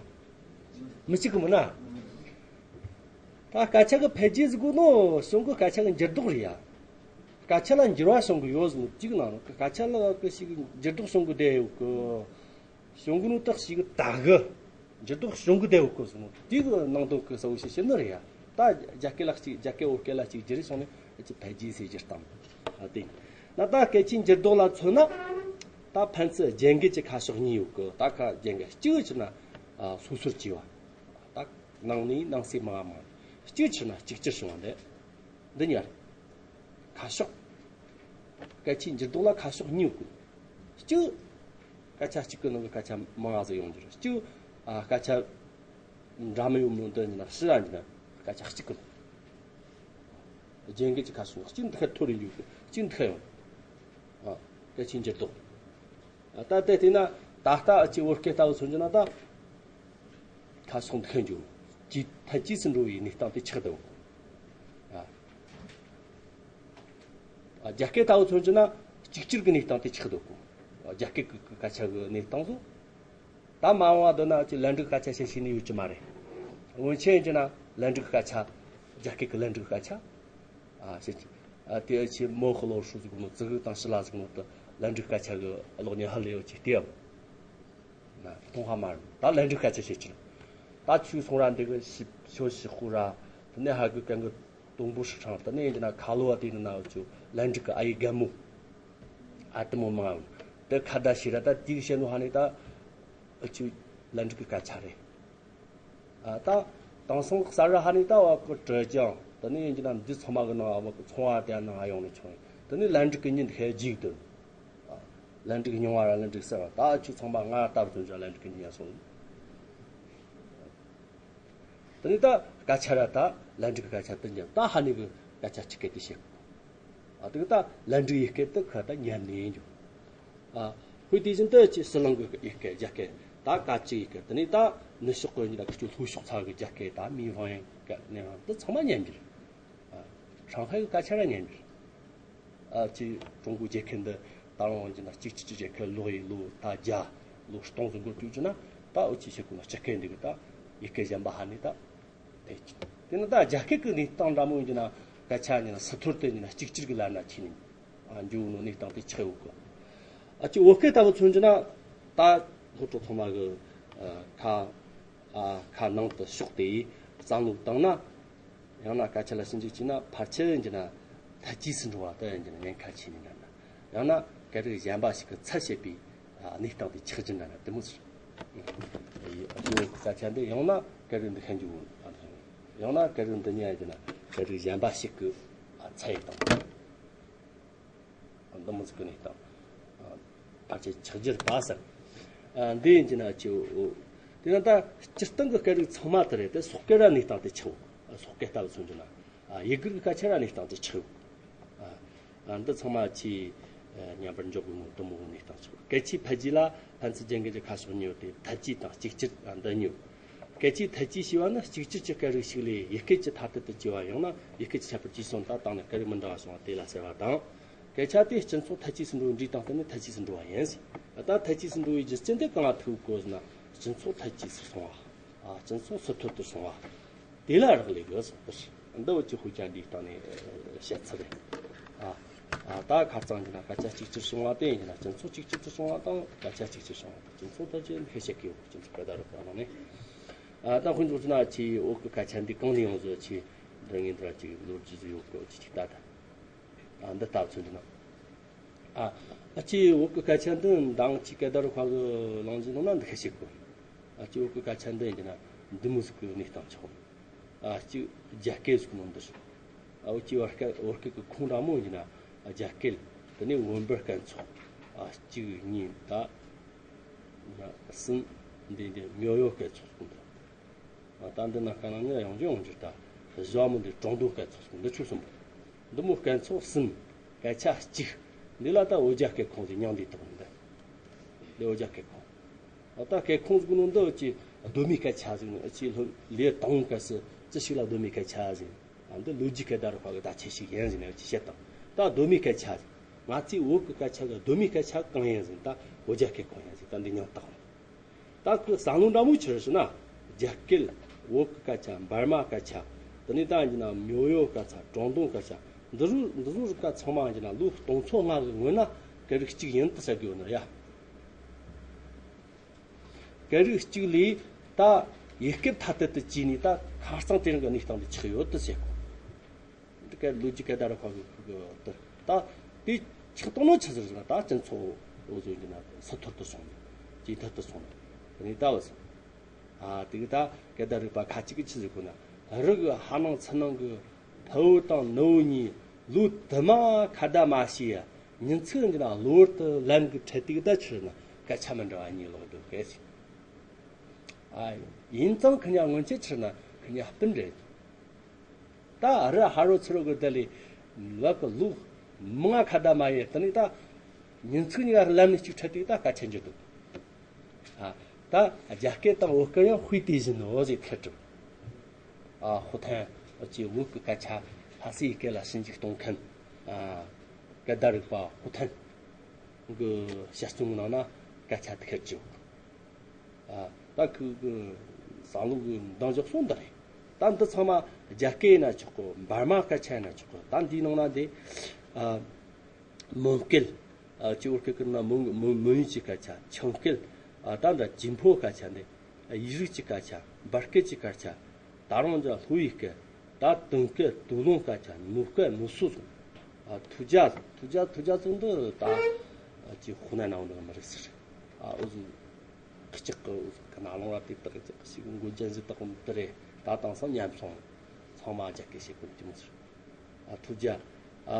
མི་གཅིག་གི་མོ་ན། ད་སྐད་ཆ་གི་འཕེལ་རྒྱས་ཟེར་གོ་ནོ་གཞུང་གི་སྐད་ཆ་གི་འགྱུར་ལྡོག་རེད་ཡ། སྐད་ཆ་ལ་འགྱུར་བ་བྱུང་གི་ཡོད་ཟེར་ནོ་གཅིག་ནང་ནོ་སྐད་ཆ་ལ་གི་ཞིག་འགྱུར་ལྡོག་བྱུང་གི་བསྡད་ཡོད་གི། བྱུང་གི་ནོ་དག་ཞིག་ད་གི། འགྱུར་ལྡོག་བྱུང་གི་བསྡད་ཡོད་གི་ཟེར་ནོ་དེ་གི་ནང་དོན་གི་གསལ་བོ་ཞིག་བཤད་ནི་རེད་ཡ། ད་རྒྱ་སྐད་ལ་གཅིག་རྒྱ་སྐད་བོད་སྐད་ལ་གཅིག་གྱུར་བྱུང་ནས་ཨ་ཅིག་འཕེལ་རྒྱས་ཟེར་གྱུར་སྟངས། ཨ་དེ། ན་ད་སྐད་ཆའི་འགྱུར་ལྡོག་ལ་མཚོན་ན། ད་ཕན་ཚུན་རྒྱན་གྱི་ཁ་ཕྱོགས་གཉིས་ཡོད་གི། ད་ཁ་རྒྱན་གྱི་གཅིག་བྱས་ན་སོ་སོར་གྱེས་པ། ད་ནང་ནས་ནང་གསེས་མང་བ་མང་། གཅིག་བྱས་ན་གཅིག་གྱུར་བྱུང་བ་འདི། འདི་གཉིས་རེད། ཁ་ཕྱོགས། སྐད་ཆའི་འགྱུར་ལྡོག་ལ་ཁ་ཕྱོགས་གཉིས་ཡོད་གི། གཅིག་སྐད་ཆ་གཅིག་གི་ནང་གི་སྐད་ཆ་མང་ང་ཟིག་ཡོང་རྒྱུ་རེད། གཅིག་ཨ་སྐད་ཆ་འདྲ་མི་ཡོང་མི་འདི་ཡིན་ན་ཕྱི་ར་འདི་ན་སྐད་ཆ་གཅིག་གི་ནང་། རྒྱན་གྱི་ཁ་ཕྱོགས་གཅིག་འདི་ཁ་མཐོ་རུ་འགྱུར་གི། གཅིག་འདི་ཁ་ཡོང་། ཨ་སྐད་ཆའི་འགྱུར་ལྡོག་ད་ལྟ་དེ་བལྟས་ན་ད་ལྟ་ཨ་ཅིག་བོད་སྐད་ལྟ་བུ་མཚོན་རྒྱུ་ན་ད། ཁ་ཕྱོགས་འདི་ཁ་འགྱུར། ཅིག་ཐལ་ཇུས་སུ་འགྲོ་བའི་གནས་སྟངས་དེ་ཆགས་འདུག་ཨ། ཨ་རྒྱ་སྐད་ལྟ་བུ་མཚོན་རྒྱུ་ན་གཅིག་གྱུར་གྱི་གནས་སྟངས་དེ་ཆགས་འདུག་ཨ་རྒྱ་སྐད་ཀྱི་སྐད་ཆ་གི་གནས་སྟངས་སུ། ད་མ་འོངས་བ་འདི་ན་ཅིག་ལན་ཀྲིག་སྐད་ཆ་བཤད་ཤེས་ནི་ཡོད་ཀྱི་མ་རེད། སྔོན་ཆད་ཡིན་རྒྱུ་ན་ལན་ཀྲིག་སྐད་ཆ། རྒྱ་སྐད་ཀྱི་ལན་ཀྲིག་སྐད་ཆ། ཨ་བཤད་ཀྱི། ཨ་དེ་ཆེ་མོ་ཁོ་ལོ་ཧྲུ་ཟིག་མོ་ཙི་གུ་དང་ཤི་ལ་ཟིག་མོ་དུ་ལན་ཀྲིག་སྐད་ཆ་གི་གློག་བརྙན་ཧ་ལས་ཡོད་ཀྱི་སྟེ། ན་མཐོང་ཧ་མ་རུང་། ད་ལན་ཀྲིག་སྐད་ཆ་བཤད་ཀྱི་རེད། ད་ཆུ་སོང་ར་འདི་གི་ཤི་ཆོ་ཤི་ཁུ་ར། དེ་ནས་ཧ་གི་གན་གི་དུང་བུ་ཧྲི་ཁྲང་། དེ་ནས་ཡིན་ན་ཁ་ལོ་བ་དེ་ནི་ན་ཆུ་ལན་ཀྲིག་གི་ཨ་ཡི་རྒན་མོ། ཨ་དེ་མོ་མང་ང་། དེ་ཁ་བརྡ་བྱས་ར་ད་དེ་གི་བཤད་ནོ་ཧ་ནི་ད་ཨ་ཆུ་ལན་ཀྲིག་གི་སྐད་ཆ་རེད། ཨ་ད་དེང་སང་གསར་ར་ཧ་ནི་ད་བ་གི་དྲི་ཅང་དེ་ནས་ཡིན་གྱི་ན་འདི་ཚང་མ་གི་ནང་བ་གི་ཚོང་བ་དེ་ནང་ཡོང་ནས་ཆོག་ཡིན། དེ་ནས་ལན་ཀྲིག་གི་ཉིན་ཧེ་ཇིག་དོན། ལན་ཀྲིག་རྙིང་བ་ར་ལན་ཀྲིག་གསར་བ་ད་ཆུ་ཚང་མ་ང་ལྟ་བུ་དོན་ཅང་ལན་ཀྲིག་གི་ཉིན་སོང་། དེ་ནས་ད་སྐད་ཆ་ར་ད་ལན་ཀྲིག་གི་སྐད་ཆ་དེ་ཉན་ད་ཧ་ནི་གི་སྐད་ཆ་ཆི་སྐད་དེ་བཤད། ཨ་དེ་གི་ད་ལན་ཀྲིག་ཡི་སྐད་དེ་ཁ་ད་ཉན་ནས་ཡིན་རྒྱུ། ཨ་ཧུའི་དེ་བཞིན་དུ་ཅི་ཟི་ལིང་གི་ཡི་སྐད་རྒྱ་སྐད་ད་ཀ་ཅི་ཡི་སྐད་དེ་ནས་ད་ནུབ་ཕྱོགས་གི་ཉི་ད་ཁི་ཆུ་ལྷོ་ཕྱོགས་ཚ་གི་རྒྱ་སྐད་ད་མི་ཧྥང་ཡན་སྐད་ནས་རང་དེ་ཚང་མ་ཉན་རྒྱུ་རེད། ཨ་ཧྲང་ཧའེ་གི་སྐད་ཆ་ར་ཉན་རྒྱུ་རེད། ཨ་ཅི་ཀྲུང་གོ་རྒྱལ་ཁབ་འདི་ད་རུང་ཡིན་ན་གཅིག་གཅིག་གཅིག་རྒྱལ་ཁབ་ལོག་ཡི་ལོ་ད་བརྒྱ་ལོ་སྟོང་ཟིག་འགོར་དུས་ཀྱི་ན་ད་འུ་ཅི་ཤེས་གོ་ན་སྤྱི་སྐད་འདི་གི་ད་ཡི་སྐད་གཞན་པ་ཧ་ནི་ད་དེ་ཅི་དེ་ནི་ད་རྒྱ་སྐད་ཀྱི་གནས་སྟངས་འདྲ་མོ་ཡིན་གྱི་ན་སྐད་ཆ་ཡིན་ན་སི་ཐོར་དེ་ཡིན་ན་གཅིག་གཅིག་གི་ལ་ན་ཁྱི་ནི་ཨ་འཇུ་ནོ་གནས་སྟངས་དེ་ཆགས་ཡོད་གི། ཨ་ཅི་བོད་སྐད་ལྟ་བུ་མཚོན་གྱི་ན་ད་ལྷོ་ཕྱོགས་ཚང་མ་གི་ཨ་ཁ། ཨ་ཁ་ནང་དུ་ཕྱོགས་ཏེ་བསམ་བློ་བཏང་ན། ཡང་ན་སྐད་ཆ་ལ་ཞིབ་འཇུག་བྱས་ན་ཕལ་ཆེར་ཡིན་གྱི་ན་ཐལ་ཇུས་སུ་འགྲོ་བ་དེ་ཡིན་གྱི་ན་ཉེན་ཁ་ཆེ་ནི་འདྲ་ན། ཡང་ན་སྐད་རིགས་གཞན་པ་ཞིག་གི་ཚད་བྱེད་པའི་ཨ་གནས་སྟངས་དེ་ཆགས་རྒྱུ་འདྲ་ན་དེ་མོ་ཟེར། ཨ་ཅི་བོད་སྐད་ཆ་འདི་ཡང་ན་སྐད་རིགས་འདི་ཤན་རྒྱུ་ཡང་ན་སྐད་རིགས་འདི་ཉན་ཡིན་གྱི་ན་སྐད་རིགས་གཞན་པ་ཞིག་གི་ཨ་ཚད་ཡིན་དང་། འདི་མོ་ཟིག་གི་གནས་སྟངས། ཕལ་ཆེར་ཆགས་རྒྱུ་རེད་པ་ཟེར། འདི་ཡིན་གྱི་ན་ཅི་འོ། དེ་ན་ད་སྤྱིར་བཏང་གི་སྐད་རིགས་ཚང་མ་དེ་རེད་དེ་སོག་སྐད་ར་གནས་སྟངས་དེ་ཆགས་འོ། སོག་སྐད་ལྟ་བུ་མཚོན་རྒྱུ་ན། ཡུ་གུར་གི་སྐད་ཆ་ར་གནས་སྟངས་དེ་ཆགས་འོ། འདི་ཚང་མ་ཆེས་མཉམ་པར་འཇོག་དགོས་ངོ་དུ་མོ་གནས་སྟངས་ཆགས། སྐད་ཆའི་འཕེལ་རྒྱས་ལ་ཕན་ཚུན་རྒྱན་གྱི་ཁ་ཕྱོགས་གཉིས་ཡོད་དེ་ཐལ་ཇུས་དང་གཅིག་གྱུར་འདི་གཉིས་ཡོད། སྐད་ཆའི་ཐལ་ཇུས་ཞེས་པ་ནི་གཅིག་གྱུར་གྱི་སྐད་རིགས་ཤིག་ལས་ཡུལ་སྐད་ཀྱི་ཐ་དད་དུ་བརྗེ་བ་ཡང་ན་ཡུལ་སྐད་ཀྱི་ཁྱད་པར་ཇི་བྱུང་དང་བཏང་ནས་སྐད་རིགས་མི་འདྲ་བ་བྱུང་བ་དེ་ལ་ཟེར་བ་དང་། སྐད་ཆ་དེ་སྤྱི་ཚོགས་ཐ་ཇུས་སུ་འགྲོ་བའི་འགྲོས་དང་བསྟུན་ནས་ཐ་ཇུས་སུ་འགྲོ་བ་ཡིན་ཟེར། ད་ཐ་ཇུས་སུ་འགྲོ་བའི་རྒྱུ་རྐྱེན་དེ་གང་ལ་ཐུག་དགོས་ཟེར་ན་སྤྱི་ཚོགས་ཐ་ཇུས་སུ་སོང་བ། ཨ་སྤྱི་ཚོགས་སུ་ཐོད་དུ་སོང་བ། དེ་ལ་རག་ལས་དགོས་ཟེར་བ་རེད། འདི་བོད་ཀྱི་དཔེ་ཆ་འདིའི་སྟེང་ནས་བཤད་ཚུལ་རེད། ཨ་ཨ་ད་ཁ་རྩང་གྱི་ན་སྐད་ཆ་གཅིག་གྱུར་བྱུང་བ་དེ་ཡིན་ན་སྤྱི་ཚོགས་གཅིག་གྱུར་དུ་སོང་བ་དང་སྐད་ཆ་གཅིག་གྱུར་བྱུང་བ་དང་སྤྱི་ཚོགས་ཐ་ཇུས་འདི་བཤད་ཀྱི་ཡོད་སྤྱི་ཚོགས་སྐད་བརྡ་རུ་བཀར་ནང་ནས། ཨ་ད་དཔེ་མཚོན་ན་ཆེས་བོད་ཀྱི་སྐད་ཆ་འདི་གང་ནས་ཡོང་ཟོ་ཆེས་འདི་ངན་འདྲ་ཅིག་ལོ་རྒྱུས་སུ་ཡོད་གོ་ཅི་ཅིག་ལྟ་ད། ཨ་འདི་ལྟ་ཚུལ་འདི་ན། ཨ་ཨ་ཅེ་བོད་ཀྱི་སྐད་ཆ་འདི་མདང་ཅིག་སྐད་བརྡ་རུ་ཁ་གི་ལང་ཟིན་ནང་ན་འདི་ཁ་ཤས་གོ། ཨ་ཅེ་བོད་ཀྱི་སྐད་ཆ་འདི་ཡིན་ན་འདི་མོ་ཟིག་གི་གནས་སྟངས་ཆགས། ཨ་ཅིག་རྒྱ་སྐད་ཟིག་ནང་འདི་ཞིག་ཨ་བོད་ཀྱི་བར་སྐད་བོད་སྐད་ཀྱི་ཁུངས་འདྲ་མོ་ཡིན་ན་རྒྱ་སྐད་དེ་ནས་བོད་འབུར་སྐད་ཚོགས། ཨ་གཅིག་གཉིས་ད་གསུམ་འདི་འདི་མྱོ་ཡོ་སྐད་ཚོགས་འདི། ཨ་ ད་འདི་ན་སྐད་ནང་ནི་ཡང་བསྐྱར་ཡང་བསྐྱར་ད་གཞུང་མི་འདི་གྲོང་དོན་སྐད་ཚོགས་འདི་ཆོས་གསུམ་པོ། འདི་མོ་སྐད་ཚོགས་གསུམ། སྐད་ཆ་གཅིག། འདི་ལ་ད་བོད་རྒྱ་སྐད་ཁོངས་སུ་མྱང་འདི་དག་འདི། འདི་བོད་རྒྱ་སྐད་ཁོངས། ད་སྐད་ཁོངས་ཟིག་ནང་འདི་ཅི་གདོད་མའི་སྐད་ཆ་ཟིག་ནི་ཅི་ལོ་ལས་དང་བོ་སྐབས་སུ་ཅི་ཞིག་ལ་གདོད་མའི་སྐད་ཆ་ཟིག། ཨ་འདི་ལོ་རྒྱུས་སྐད་བརྡ་རུ་ཁ་གི་བརྡ་ཆད་ཞིག་ཡིན་ཟིག་ནས་ཅི་བཤད་དང་། ད་གདོད་མའི་སྐད་ཆ་ཟིག། ང་ཚོའི་བོད་ཀྱི་སྐད་ཆ་གི་གདོད་མའི་སྐད་ཆ་གང་ཡིན་ཟིག། ད་བོད་རྒྱ་སྐད་ཁོངས་ཡིན་ཟིག། ད་འདི་མྱང་བཏགས། ད་ཁོའི་བསམ་བློ་འདྲ་མོ་ཆི་རེད་ཟེར་ན། རྒྱ་སྐད། བོད་ཀྱི་སྐད་ཆ། འབར་མ་སྐད་ཆ། དེ་ནས་ད་ཡིན་ན་མྱོ་ཡོ་སྐད་ཆ། ཀྲུང་ཏུང་སྐད་ཆ། འདི་རུ་འདི་ཚོ་རིགས་ཀ་ཚང་མ་ཡིན་ན་ལོ་སྟོང་ཚོ་ལྔ་གི་སྔོན་ན་སྐད་རིགས་གཅིག་ཡིན་དུ་ཟེར་དགོས་ནི་རེད་ཡ། སྐད་རིགས་གཅིག་ལས་ད་ཡུལ་སྐད་ཐ་དད་དུ་བྱས་ནས་ད་ཁ་རྩང་དེ་རིང་གི་གནས་སྟངས་དེ་ཆགས་ཡོད་དུ་ཟེར་གོ། འདི་སྐད་ལོ་རྒྱུས་སྐད་བརྡ་རུ་ཁ་གི་ཁུ་གི་དུ་ད་དེ་ཆགས་སྟངས་ནོ་ཆི་ཟེར་ཟེར་ན། ད་སྤྱི་ཚོགས་འོ་ཟོ་ཡིན་ན་སི་ཐུར་དུ་སོང་ནས་ཇེ་ཐུར་དུ་སོང་ནས་དེ་ནས་ད་བ་ཟེར། ཨ་དེ་གི་ད་སྐད་བརྡ་རིག་པ་ཁ་ཅིག་གི་ཆི་ཟེར་གོ་ན། རི་གི་ཕ་ནང་ཚུ་ནང་གི་ཕ་བུ་དང་ནུ་བོ་གཉིས་ལོ་དུ་མ་ཁ་བརྡ་མ་བྱས་ཡ། ཉིན་ཚིག་འདི་ན་གློ་བུར་དུ་ལན་གི་འཕྲད་དེ་གི་ད་ཆི་ཟེར་ན་སྐད་ཆ་མི་འདྲ་བ་གཉིས་ལོག་འདུག་གས་ཟེར། ཨ་ཡིན་ཙང་ཁི་གཉིས་སྔོན་ཆད་ཆི་ཟེར་ན་ཁི་གཉིས་སྤུན་རེད། ད་རི་ཕ་རོ་ཚུ་རོ་གི་དེ་ལས་ལ་གི་ལོ་མང་ཁ་བརྡ་མ་ཡས། དེ་ནས་ད་ཉིན་ཚིག་གཉིས་ཀ་ལམ་ནས་གཅིག་འཕྲད་དུས་ད་སྐད་ཆ་འགྱུར་འདུག། ཨ་ད་རྒྱ་སྐད་དང་བོད་སྐད་ཡང་དཔེ་དེ་བཞིན་ནོ་ཟེར་ཐལ་གྲུབ། ཨ་ཧུ་ཐན་ཨ་ཅེ་བོད་ཀྱི་སྐད་ཆ་ལྷ་སའི་སྐད་ལ་ཞིབ་འཇུག་གཏོང་མཁན། ཨ་སྐད་བརྡ་རིག་པ་ཧུ་ཐན་གི་དཔྱད་རྩོམ་ནང་ན་སྐད་ཆ་དེ་ཁེར་བྱུང་། ཨ་ད་ཁོ་གི་བསམ་བློ་གི་འདང་རྒྱག་སོང་འདི་རེད། ད་འདི་ཚང་མ་རྒྱ་སྐད་ཡིན་ན་ཆོག་གི། འབར་མ་སྐད་ཆ་ཡིན་ན་ཆོག་གི། ད་འདིའི་ནང་ན་འདི་ཨ་མོན་སྐད། ཨ་ཅི་བོད་སྐད་ཀྱི་ནང་མོན་མོན་མོན་ཡུལ་གྱི་སྐད་ཆ། ཆིངས་སྐད། ཨ་ད་འདྲ་ཅིན་ཕོ་སྐད་ཆ་འདི། ཨ་ཡིག་རིགས་ཀྱི་སྐད་ཆ། འབར་སྐད་ཀྱི་སྐད་ཆ། ད་རུང་འདྲ་ལྷོ་ཡུལ་སྐད། ད་ཏུང་སྐད། ཏུའུ་ལུང་སྐད་ཆ། ནུབ་སྐད། ནུབ་སོ་སོ། ཨ་ཐུ་ཇ། ཐུ་ཇ། ཐུ་ཇ་ཚོ་འདི་ད་ཨ་ཅི་ཧུ་ནན་ནང་འདི་མི་རིགས་ཟེར། ཨ་འུ་ཟོ་ལྕགས་ཀྱི་འུ་ཟོ་གི་ནང་ལོང་ར་དེ་དག་ཅིག་ཞིག་མགོ་ཅན་ཟིག་དག་འདི་རེད། ད་དེང་སང་ཉམས་སོང་། ཚང་མ་རྒྱ་སྐད་བཤད་གོ་ནི་དེ་མོ་ཟེར། ཨ་ཐུ་ཇ། ཨ་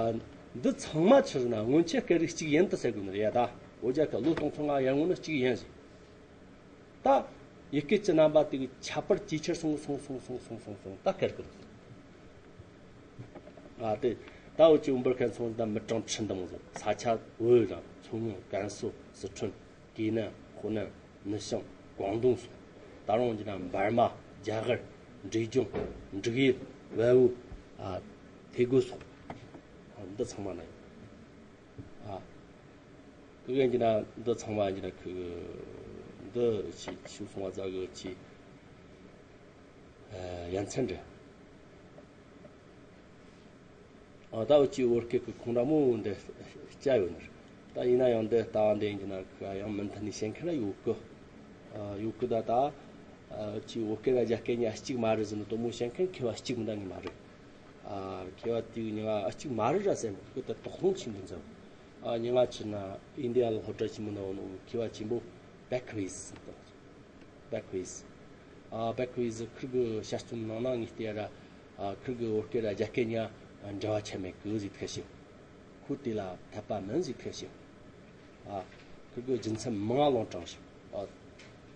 འདི་ཚང་མ་ཆི་ཟེར་ན་སྔོན་ཆད་སྐད་རིགས་གཅིག་ཡིན་དུ་ཟེར་དགོས་ནི་རེད་ཡ། ད་བོད་རྒྱ་སྐད་ལོ་སྟོང་ཚོ་ལྔ་ཡར་སྔོན་ནི་གཅིག་ཡིན་ཟེར། ད་ཡུལ་སྐད་ཀྱི་རྣམ་པ་དེ་གི་ཁྱད་པར་ཇེ་ཆེར་སོང་སོང་སོང་སོང་སོང་སོང་སོང་ད་སྐད་ཀྱི་རེད། ཨ་དེ་ད་འུ་ཅི་འབར་མཁན་ཚོ་ད་མི་གྲངས་ཁྲི་འདི་མོ་ཟིག། ས་ཆ་བོད་རང་མཚོ་སྔོན། ཀན་སུའུ། སི་ཁྲོན། ཀེ་ནན། ཧུ་ནན། ནུབ་བྱང་། ཀོང་ཏུང་སོགས། ད་རུང་འདི་ན་འབར་མ། རྒྱ་གར། འབྲས་ལྗོངས། འབྲུག་ཡུལ། བལ་བོ། ཨ་ཐེ་གོ་སོགས། ཨ་འདི་ཚང་མ་ན་ཡོད། ཨ་ཁི་གེ་འདི་ན་འདི་ཚང་མ་འདི་ན་ཁི་འདི་ཆི་ཆུ་སོང་བ་ཛ་གི་ཆི་ཡ་མཚན་རེད། ཨ་ད་འུ་ཅི་བོད་སྐད་ཀྱི་ཁུངས་འདྲ་མོ་འདི་བཅའ་ཡོད་ནི་རེད། ད་ཡིན་ན་ཡང་འདི་ལྟ་བ་འདི་ཡིན་གྱི་ན་ཁ་ཡང་མུ་མཐུད་ནས་བཤད་མཁན་ར་ཡོད་གི། ཨ་ཡོད་གི། ད་ད་ཨ་འུ་ཅི་བོད་སྐད་ར་རྒྱ་སྐད་གཉིས་གཅིག་མ་རེད་ཟེར་ནས་དོ་མོ་བཤད་མཁན་མཁས་པ་གཅིག་མིན་ད་གཉིས་མ་རེད། ཨ་མཁས་པ་དེའི་མིང་ང་ཨ་གཅིག་མ་རེད་ར་ཟེར་མོ་གི། ད་དོགས་སློང་ཆེན་པོ་མཛད། ཨ་མྱིང་ང་ཕྱིར་ན་ཨིན་ཌི་ཡ་ལ་སློབ་གྲྭ་ཆེན་མོ་ན་ཡོད་ནོ་མཁས་པ་ཆེན་པོ་བེག་ཝིས་ཟེར་ད། བེག་ཝིས། ཨ་བེག་ཝིས་ཁིར་གི་དཔྱད་རྩོམ་ནང་ན་ངས་བལྟས་ཡ་ར། ཨ་ཁིར་གི་བོད་སྐད་ར་རྒྱ་སྐད་གཉིས་འབྲེལ་བ་ཆད་མེད་གི་ཟིག་ཐག་ཤིང་། ཁོ་དེ་ལ་འཐད་པ་མིན་ཟིག་ཐག་ཤིང་། ཨ་ཁིར་གི་རྒྱུ་མཚན་མང་ང་ལོང་དྲངས་ཤིང་། ཨ་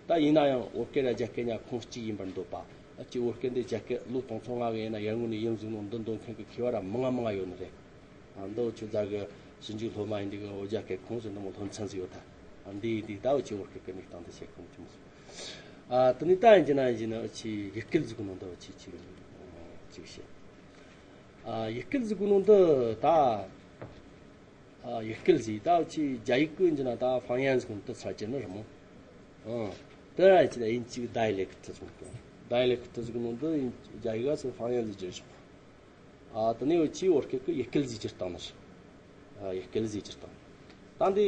ད་ཡིན་ན་ཡང་བོད་སྐད་ར་རྒྱ་སྐད་གཉིས་ཁོངས་གཅིག་ཡིན་པར་འདོད་པ། ཨ་ཅི་བོད་སྐད་འདི་རྒྱ་སྐད་ལོ་སྟོང་ཚོ་ལྔ་གི་ཡིན་ན་ཡར་སྔོན་ནས་ཡིན་ཟིག་ནོ་འདི་འདོད་མཁན་གི་མཁས་པ་ར་མང་ང་མང་ང་ཡོད་ནི་རེད། ཨ་འདི་འུ་ཅི་ད་གི་ཞིབ་འཇུག་སློབ་མ་ཡིན་འདི་གི་བོད་རྒྱ་སྐད་ཁོངས་སུ་འདི་མོ་སློབ་ཚན་ཟིག་ཡོད་ད། ཨ་འདི་ཡིན་འདི་ད་འུ་ཅི་བོད་སྐད་ཀྱི་གནས་སྟངས་འདི་བཤད་ཁོམ་གྱི་མོ་སོང་། ཨ་དེ་ནས་ད་ཡིན་གྱི་ན་ཡིན་གྱི་ན་འུ་ཅི་ཡུལ་སྐད་ཟིག་གི་ནང་དུ་འུ་ཅི་ཅིག་ཅིག་བཤད། ཨ་ཡུལ་སྐད་ཟིག་གི་ནང་དུ་ད་ཨ་ཡུལ་སྐད་ཟིག་ད་འུ་ཅི་རྒྱ་ཡིག་གི་ཡིན་གྱི་ན་ད་ཧྥང་ཡན་ཟིག་གི་ནང་དུ་ཚར་གྱི་ནི་རེད་མོ། ཨ་དེ་ར་ཡིན་གྱི་ན་ཡིན་ཅིག་ཌའི་ལེག་ཊི་ཟིག་གི་ནང་དུ། ཌའི་ལེག་ཊི་ཟིག་གི་ནང་དུ་ཡིན་རྒྱ་ཡིག་ག་ཚོ་ཧྥང་ཡན་ཟིག་བརྗོད་ཆོག། ཨ་དེ་ནས་འུ་ཅི་བོད་སྐད་ཀྱི་ཡུལ་སྐད་ཟིག་སྒྱུར་བཏང་ནི་རེད། ཨ་ཡུལ་སྐད་ཟིག་སྒྱུར་བཏང་། ད་འདི་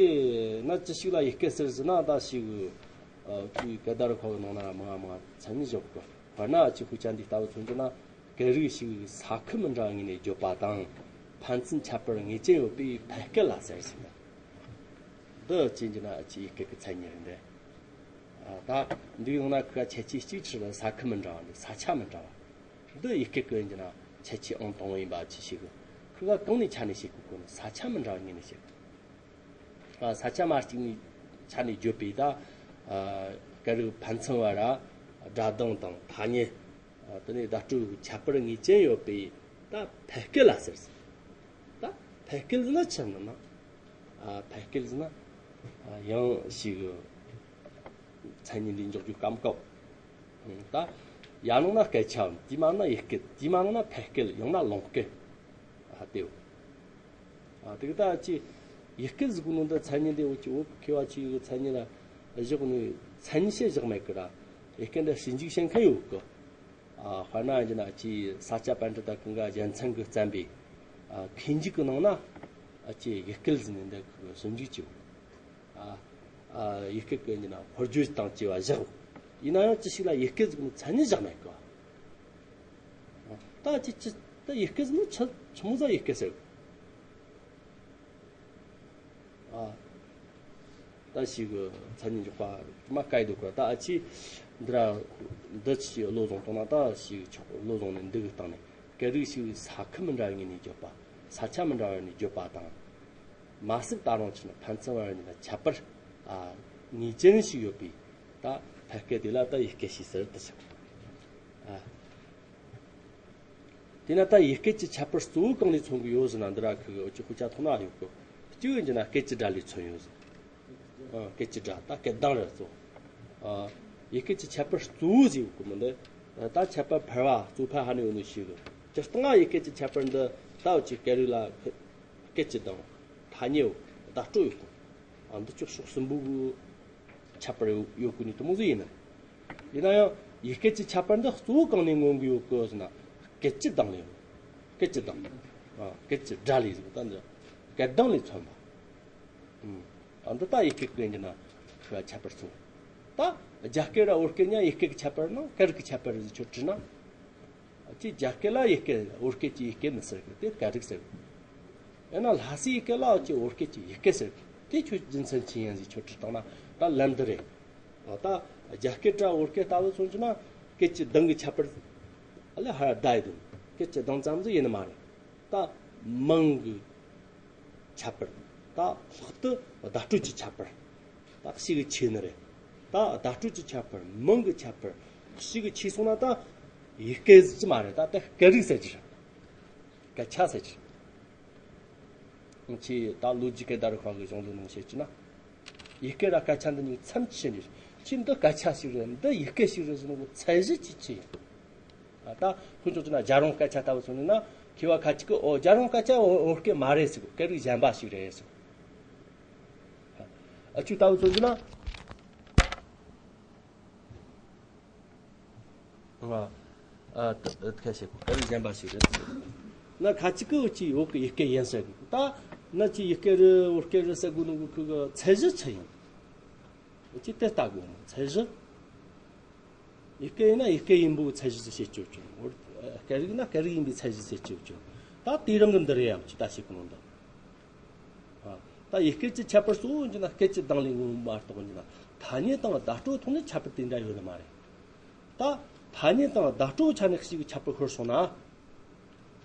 ན་ཅི་ཞིག་ལ་ཡུལ་སྐད་ཟེར་ཟེར་ན་ད་ཞིག་ཨ་འུ་ཅི་སྐད་བརྡ་རུ་ཁག་གི་ནང་ན་ར་མང་ང་མང་ང་མཚན་ཉིད་བཞག་གི། དཔེར་ན་འུ་ཅི་ཧུ་ཅན་འདི་ལྟ་བུ་མཚོན་རྒྱུ་ན་སྐད་རིགས་ཤིག་ས་ཁུལ་མི་འདྲ་བ་ངོས་ནས་བརྗོད་པ་དང་ཕན་ཚུན་ཁྱད་པར་ངེས་ཅན་ཡོད་པས་ཕལ་སྐད་ལ་ཟེར་ཟེར་ན། འདི་ཅི་ཡིན་གྱི་ན་འུ་ཅི་ཡུལ་སྐད་ཀྱི་མཚན་ཉིད་རེད་འདི། ཨ་ད་འདིའི་ནང་ན་ཁོ་ཁྱད་ཆོས་གཅིག་ཆི་ཟེར་ན་ས་ཁུལ་མི་འདྲ་བ་འདི། ས་ཆ་མི་འདྲ་བ། འདི་ཡུལ་སྐད་ཀྱི་ཡིན་གྱི་ན་ཁྱད་ཆོས་ཨང་དང་པོ་ཡིན་པ་ཅི་ཞིག་གི། ཁོ་ག་གང་ནས་ཆ་ནས་བཤད་གོ་གོ་ནི། ས་ཆ་མི་འདྲ་བ་ངོས་ནས་བཤད་གོ། ཨ་ས་ཆ་མ་གཅིག་ནས་ཆ་ནས་བརྗོད་པས་ད་ཨ་སྐད་རིགས་ཕན་ཚུན་བར་ར་སྒྲ་གདངས་དང་ཐ་སྙད། དེ་ནས་བརྡ་སྤྲོད་ཀྱི་ཁྱད་པར་ངེས་ཅན་ཡོད་པའི་ད་ཕལ་སྐད་ལ་ཟེར། ད་ཕལ་སྐད་ཟེར་ན་ཆི་ཟེར་ན། ཨ། ཕལ་སྐད་ཟེར་ན། ཨ། ཡང་ཞིག་མཚན་ཉིད་འདི་འཇོག་རྒྱུ་སྐབས་སྐབས། ད་ཡར་ནང་ན་སྐད་ཆ། དེའི་མར་ན་ཡིག་སྐད། དེའི་མར་ན་ཕལ་སྐད། ཡང་ན་ལོང་སྐད། ཨ། དེའོ། ཨ། དེ་གི་ད་ཅི་ཡིག་སྐད་ཟེར་གོ་ནོ་འདི་མཚན་ཉིད་འདི་འུ་ཅི་བོད་མཁས་པ་ཅིག་གི་མཚན་ཉིད་ལ་བཞག་ནས་མཚན་ཉིད་བཤད་བཞག་མེད་གི་ར། ཡིག་སྐད་འདི་ཞིབ་འཇུག་བྱེད་མཁན་ཡོད་གི། ཨ། དཔེར་ན་ཡིན་ན་ཅི་ས་སྐྱ་པཎྜི་ཏ་ཀུན་དགའ་རྒྱལ་མཚན་གྱིས་བརྩམས་པའི། ཨ། མཁས་འཇུག་གི་ནང་ན། ཨ། ཅི་ཡིག་སྐད་ཟེར་ནས་འདི་ཞིབ་འཇུག་བྱས། ཨ། ཨ། ཡིག་སྐད་ཀྱི་ཡིན་ན་དཔེར་བརྗོད་དང་བཅས་པ་བཞག། ཡིན་ན་ཡང་ཅི་ཞིག་ལ་ཡིག་སྐད་ཟེར་ནས་མཚན་ཉིད་བཞག་མེད་གི། ད་ཅི་ཅི་ད་ཡིག་སྐད་ཟེར་ནས་ཆི་ཆི་མོ་ཟིག་ཡིག་སྐད་ཟེར། ཨ། ད་ཞིག་མཚན་ཉིད་འཇོག་པ་མ་བཀལ་འདུག་ག། ད་ཨ་ཅི་འདི་ར་འདི་ཅི་བློ་བཟུང་བཏང་ན། ད་ཞིག་ཆོག་བློ་བཟུང་ནས་འདི་གི་སྟེང་ནས་སྐད་རིགས་ཤིག་ས་ཁུལ་མི་འདྲ་བའི་ངོས་ནས་བརྗོད་པ། ས་ཆ་མི་འདྲ་བའི་ངོས་ནས་བརྗོད་པ་དང་། མ་ཟད་ད་རུང་ཆི་ཟེར་ན་ཕན་ཚུན་བར་གཉིས་ལ་ཁྱད་པར། ཨ། ངེས་ཅན་ཞིག་ཡོད་པའི་ད་ཕལ་སྐད་དེ་ལ་ད་ཡིག་སྐད་ཞེས་ཟེར་དུ་ཆུག། ཨ། དེས་ན་ད་ཡིག་སྐད་ཀྱི་ཁྱད་པར་གཙོ་བོ་གང་ནས་མཚོན་གྱི་ཡོད་ཟེར་ན། འདི་ར་ཁུ་གི་ཅི་ཁུ་ཅག་ཐོག་ན་ཡོད་གི། གཅིག་ཡིན་གྱི་ན་སྐད་ཀྱི་སྒྲ་ལས་མཚོན་ཡོད་ཟེར། ཨ། སྐད་ཀྱི་སྒྲ་ད་སྐད་གདངས་རེད་གཙོ། ཨ། ཡིག་སྐད་ཀྱི་ཁྱད་པར་གཙོ་བོ་ཟེར་ཡོད་གི་མི་འདི། ད་ཁྱད་པར་ཕལ་བ་གཙོ་ཕལ་ཧ་ནས་ཡོད་ནོ་ཞིག་གི། སྤྱིར་བཏང་ཡིག་སྐད་ཀྱི་ཁྱད་པར་འདི་ད་འུ་ཅི་སྐད་རིགས་ལ་སྐད་ཀྱི་གདངས། ཐ་སྙད། བརྡ་སྤྲོད་ཡོད་གི། ཨ། འདི་ཕྱོགས་ཕྱོགས་གསུམ་པོ་གི་ཁྱད་པར་ཡོད་གོ་ནི་དེ་མོ་ཟིག་ཡིན་ནི། ཡིན་ན་ཡང་ཡིག་སྐད་ཀྱི་ཁྱད་པར་འདི་གཙོ་བོ་གང་ནས་མངོན་གྱི་ཡོད་གི་ཟེར་ན། སྐད་ཀྱི་གདངས་ལས། སྐད་ཀྱི་གདངས། ཨ། སྐད་ཀྱི་སྒྲ་ལས་ཟེར་གི། ད་འདི་སྐད་གདངས་ལས་མཚོན་པ། ཨ། འདི་ད་ཡིག་སྐད་ཀྱི་ཡིན་གྱི་ན་ཁྱད་པར་གཙོ། ད་རྒྱ་སྐད་ར་བོད་སྐད་གཉིས་ཡིག་སྐད་ཀྱི་ཁྱད་པར་ནང་སྐད་རིགས་ཀྱི་ཁྱད་པར་ཟེར་ཆོག་དྲིས་ན། ཅི་རྒྱ་སྐད་ལ་ཡིག་སྐད། བོད་སྐད་ཀྱི་ཡིག་སྐད་མི་ཟེར་གི། དེ་སྐད་རིགས་ཟེར་གི། ཡང་ན་ལྷ་སའི་ཡུལ་སྐད་ལ་ཅི་བོད་སྐད་ཀྱི་ཡུལ་སྐད་ཟེར་གི། དེ་ཁྱོད་རྒྱུ་མཚན་ཅི་ཡིན་ཟེར་ཁྱོད་དྲིས་བཏང་ན་ད་ལན་འདི་རེད། ཨ། ད་རྒྱ་སྐད་ར་བོད་སྐད་ལྟ་བུ་མཚོན་རྒྱུ་ན་སྐད་ཀྱི་གདངས་ཀྱི་ཁྱད་པར་ཨ་ལས་ཧ་ར་བསྡད་ཡོད་དོ། སྐད་ཀྱི་གདངས་ཙམ་ཟིག་ཡིན་ནི་མ་རེད། ད་མིང་གི་ཁྱད་པར། ད་ལྷག་ཏུ་བརྡ་སྤྲོད་ཀྱི་ཁྱད་པར། ད་ཞེ་གི་ཆེ་ནི་རེད། ད་བརྡ་སྤྲོད་ཀྱི་ཁྱད་པར། མིང་གི་ཁྱད་པར་ཞེ་གི་ཆེ་སོང་ན། ད་ཡིག་སྐད་ཟེར་གྱི་མ་རེད། ད་ད་སྐད་རིགས་ཟེར་གྱི་རེད། སྐད་ཆ་ཟེར་གྱི་རེད། ཁྱེད་ད་ལོ་རྒྱུས་སྐད་བརྡ་རིག་པ་གི་གཞུང་ལུགས་ནང་བཤད་ཀྱི་ན། ཡིག་སྐད་ར་སྐད་ཆ་འདི་གཉིས་མཚམས་ཆད་ནས། ཁྱེད་འདི་སྐད་ཆ་ཞིག་རེད། འདི་ཡིག་སྐད་ཞིག་རེད་ཟེར་ནོ་གི་ཚད་གཞི་ཅིག་ཆེ་ཡིན། ད་ཁོ་ཚོ་ན་རྒྱལ་རོང་སྐད་ཆ་ལྟ་བུ་སོང་ན། མཁས་པ་ཁ་ཅིག་གིས་ཨོ་རྒྱལ་རོང་སྐད་ཆ་བོད་བོད་སྐད་མ་རེད་ཟེར་གོ། སྐད་རིགས་གཞན་པ་ཞིག་རེད་ཟེར་གོ། ཨ་ཆུ་ལྟ་བུ་སོང་ན། ཨ། ཨ། ད་ཁ་ཤས་གོ་སྐད་རིགས་གཞན་པ་ཞིག་རེད་ཟེར་གོ། ན་ཁ་ཅིག་གིས་ཨོ་ཅི་བོད་ཀྱི་ཡིག་སྐད་ཡིན་ཟེར་གོ། ད་ན་ཅི་ཡིག་སྐད་རེད་བོད་སྐད་རེད་ཟེར་གོ་ནོ་གི་ཁོ་གི་ཚད་གཞི་ཆི་ཡིན། ཅི་དེ་ལྟ་དགོས་མོ་ཚད་གཞི། ཡིག་སྐད་ཡིན་ན་ཡིག་སྐད་ཡིན་པོ་ཚད་གཞི་ཟེར་བྱེད་ཆོག་ཆོག། སྐད་རིགས་ན་སྐད་རིགས་ཡིན་པའི་ཚད་གཞི་ཟེར་བྱེད་ཆོག། ད་དེ་རང་གི་འདི་རེད་ཡ། ཅི་ལྟ་བྱེད་གོ་ནོ་འདི། ཨ། ད་ཡིག་སྐད་ཀྱི་ཁྱད་པར་གཙོ་བོ་ཡིན་ན་སྐད་ཀྱི་གདངས་ལས་མངོན་མ་གཏོགས་ཡིན་ན། ཐ་སྙད་དང་བརྡ་སྤྲོད་ཐོག་ནས་ཁྱད་པར་དེ་འདྲ་ཡོད་ནི་མ་རེད། ད་ཐ་སྙད་དང་བརྡ་སྤྲོད་ཆ་ནས་ཞིག་གི་ཁྱད་པར་ཤོར་སོང་ན།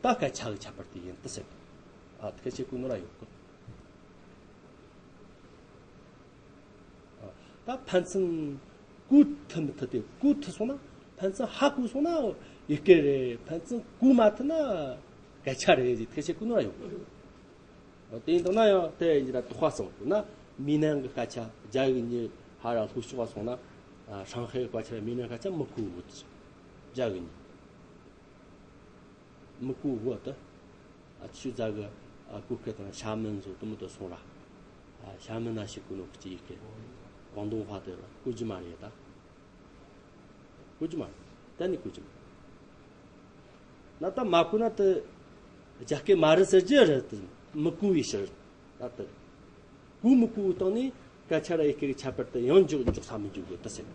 ད་སྐད་ཆ་གི་ཁྱད་པར་དེ་ཡིན་དུ་ཟེར། ཨ། ཐ་ཤེས་ཀུན་ནོར་ཡོད་གི། ཨ། ད་ཕན་ཚུན་གོ་ཐུབ་མི་ཐུབ་དེ། གོ་ཐུབ་སོང་ན་ཕན་ཚུན་ཧ་གོ་སོང་ན་ཡི་གེ་རེད། ཕན་ཚུན་གོ་མ་ཐུབ་ན་སྐད་ཆ་རེད་ཟེར། ཐ་ཤེས་ཀུན་ནོར་ཡོད་གི། དེ་ཡིན་དང་ན་ཡང་དེ་ཡིན་ན་དོགས་པ་སོང་ན། མི་ནང་གི་སྐད་ཆ་རྒྱ་གི་མྱི་ཧ་ར་ལྷོ་ཕྱོགས་སོང་ན། ཧྲང་ཧའེ་སྐད་ཆ་མི་ནང་སྐད་ཆ་མི་གོ་གི། རྒྱ་གི་མྱི་མི་གོ་གི་ད། ཨ། ཆུ་རྫ་གི། ཨ། གོ་སྐད་དང་ཞྭ་མིན་བཟོ་དུ་མི་དུ་སོང་ར། ཨ། ཞྭ་མིན་ན་ཞིག་གོ་ནོ་གི་ཅི་ཡི་གེ། ཀོང་ཏུང་ཧྭ་དེ་གོ་རྒྱུ་མ་རེད་ད། གོ་རྒྱུ་མ་རེད། གཏན་ནས་གོ་རྒྱུ་མ་རེད། ན་ད་མ་གོ་ན་དེ་རྒྱ་སྐད་མ་རེད་ཟེར་རྒྱུ་རེད་དེ། མི་གོ་བའི་ཕྱིར། ད་དེ་གོ་མི་གོ་བའི་སྟེང་ནས་སྐད་ཆ་ར་ཡི་གེ་གི་ཁྱད་པར་དེ་ཡང་འཇོག་འཇོག་ས་མི་འཇུག་གི་དེ་ཟེར།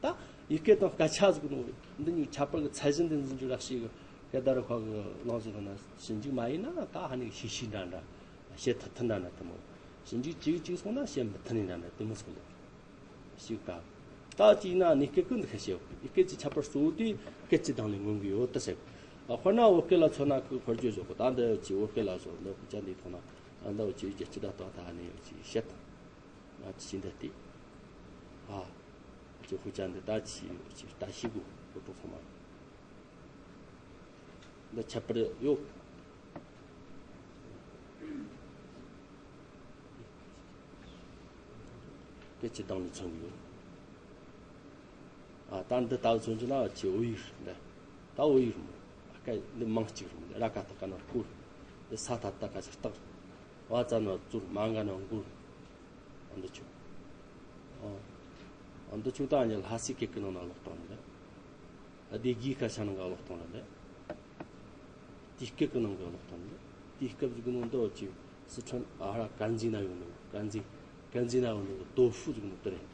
ད་ཡི་གེ་དང་སྐད་ཆ་ཟེར་གོ་ནོ་འདི་གཉིས་ཁྱད་པར་གི་ཚད་གཞི་འདི་འཛིན་རྒྱུ་ར་ཞིག་གི་སྐད་བརྡ་རིག་པ་གི་ལངས་ཟིན་ན་ཞིབ་འཇུག་མ་ཡིན་ན། ད་ཧ་ནི་ཤེས་ཤེས་འདྲ་འདྲ། བཤད་ཐུབ་ཐུབ་འདྲ་འདྲ་དེ་མོ། ཞིབ་འཇུག་ཅིག་ཅིག་སོང་ན་བཤད་མི་ཐུབ་ནི་འདྲ་འདྲ་དེ་མོ་སོང་འདུག་ཞིག་ག། ད་ཅིག་ན་ནི་སྐད་ཀུན་འདི་ཁ་ཤས་ཡོད། ཡི་གེ་ཀྱི་ཁྱད་པར་གཙོ་བོ་དེ་སྐད་ཀྱི་གདངས་ལས་མངོན་གི་ཡོད་དུ་ཟེར། ཨ། དཔེར་ན་བོད་སྐད་ལ་མཚོན་ན་ཁོས་དཔེར་བརྗོད་བཟོ་གོ། ད་འདི་ཅི་བོད་སྐད་ལ་བཟོ་འདི་ཁུ་ཅན་འདི་ཐོག་ན། ཨ། འདི་ཅི་རྒྱལ་སྤྱི་ད་ཏོག་ད་ནི་ཅི་བཤད་དང་། ང་ཅི་འདི་ལྟས། ཨ། ཅི་ཁུ་ཅན་འདི་ད་ཅི་ཅི་ད་ཤི་གོ་གོ་ཏོ་ཚང་མ། འདི་ཁྱད་པར་ཡོད། སྐད་ཅིག་བཏང་ནས་མཚོན་གྱི་ཡོད། ཨ། ད་འདི་ལྟ་བུ་མཚོན་གྱི་ན་ཆེ་བོ་ཡིག་རེད། ད་བོད་ཡིག་རེད་མོ། སྐད་འདི་མིང་གཅིག་རེད་མོ། ར་ག་བཏགས་ག་ན་ར་ཀུ། འདི་ས་ད་བཏགས་ག་ཆ་སྟག། བ་ཙ་ན་བཙུར། མ་ག་ན་མགུར། ཨ། འདི་ཆོ། ཨ། འདི་ཆོ་ད་ཉི་ལྷ་སའི་སྐད་ཀྱི་ནང་ན་ཀློག་སྟངས་རེད། སྡེ་དགེའི་སྐད་ཆ་ནང་ག་ཀློག་སྟངས་རེད། དེའི་སྐད་ཀྱི་ནང་ག་ཀློག་སྟངས་རེད། དེའི་སྐད་ཀྱི་ནང་འདི་ཅི། སི་ཁྲོན་ཨ་ར་ཀན་ཟི་ན་ཡོད་ནོ། ཀན་ཟི། ཀན་ཟི་ན་ཡོད་ནོ་དོ་ཧྥུ་ཟིག་ནོ་དེ་རེད།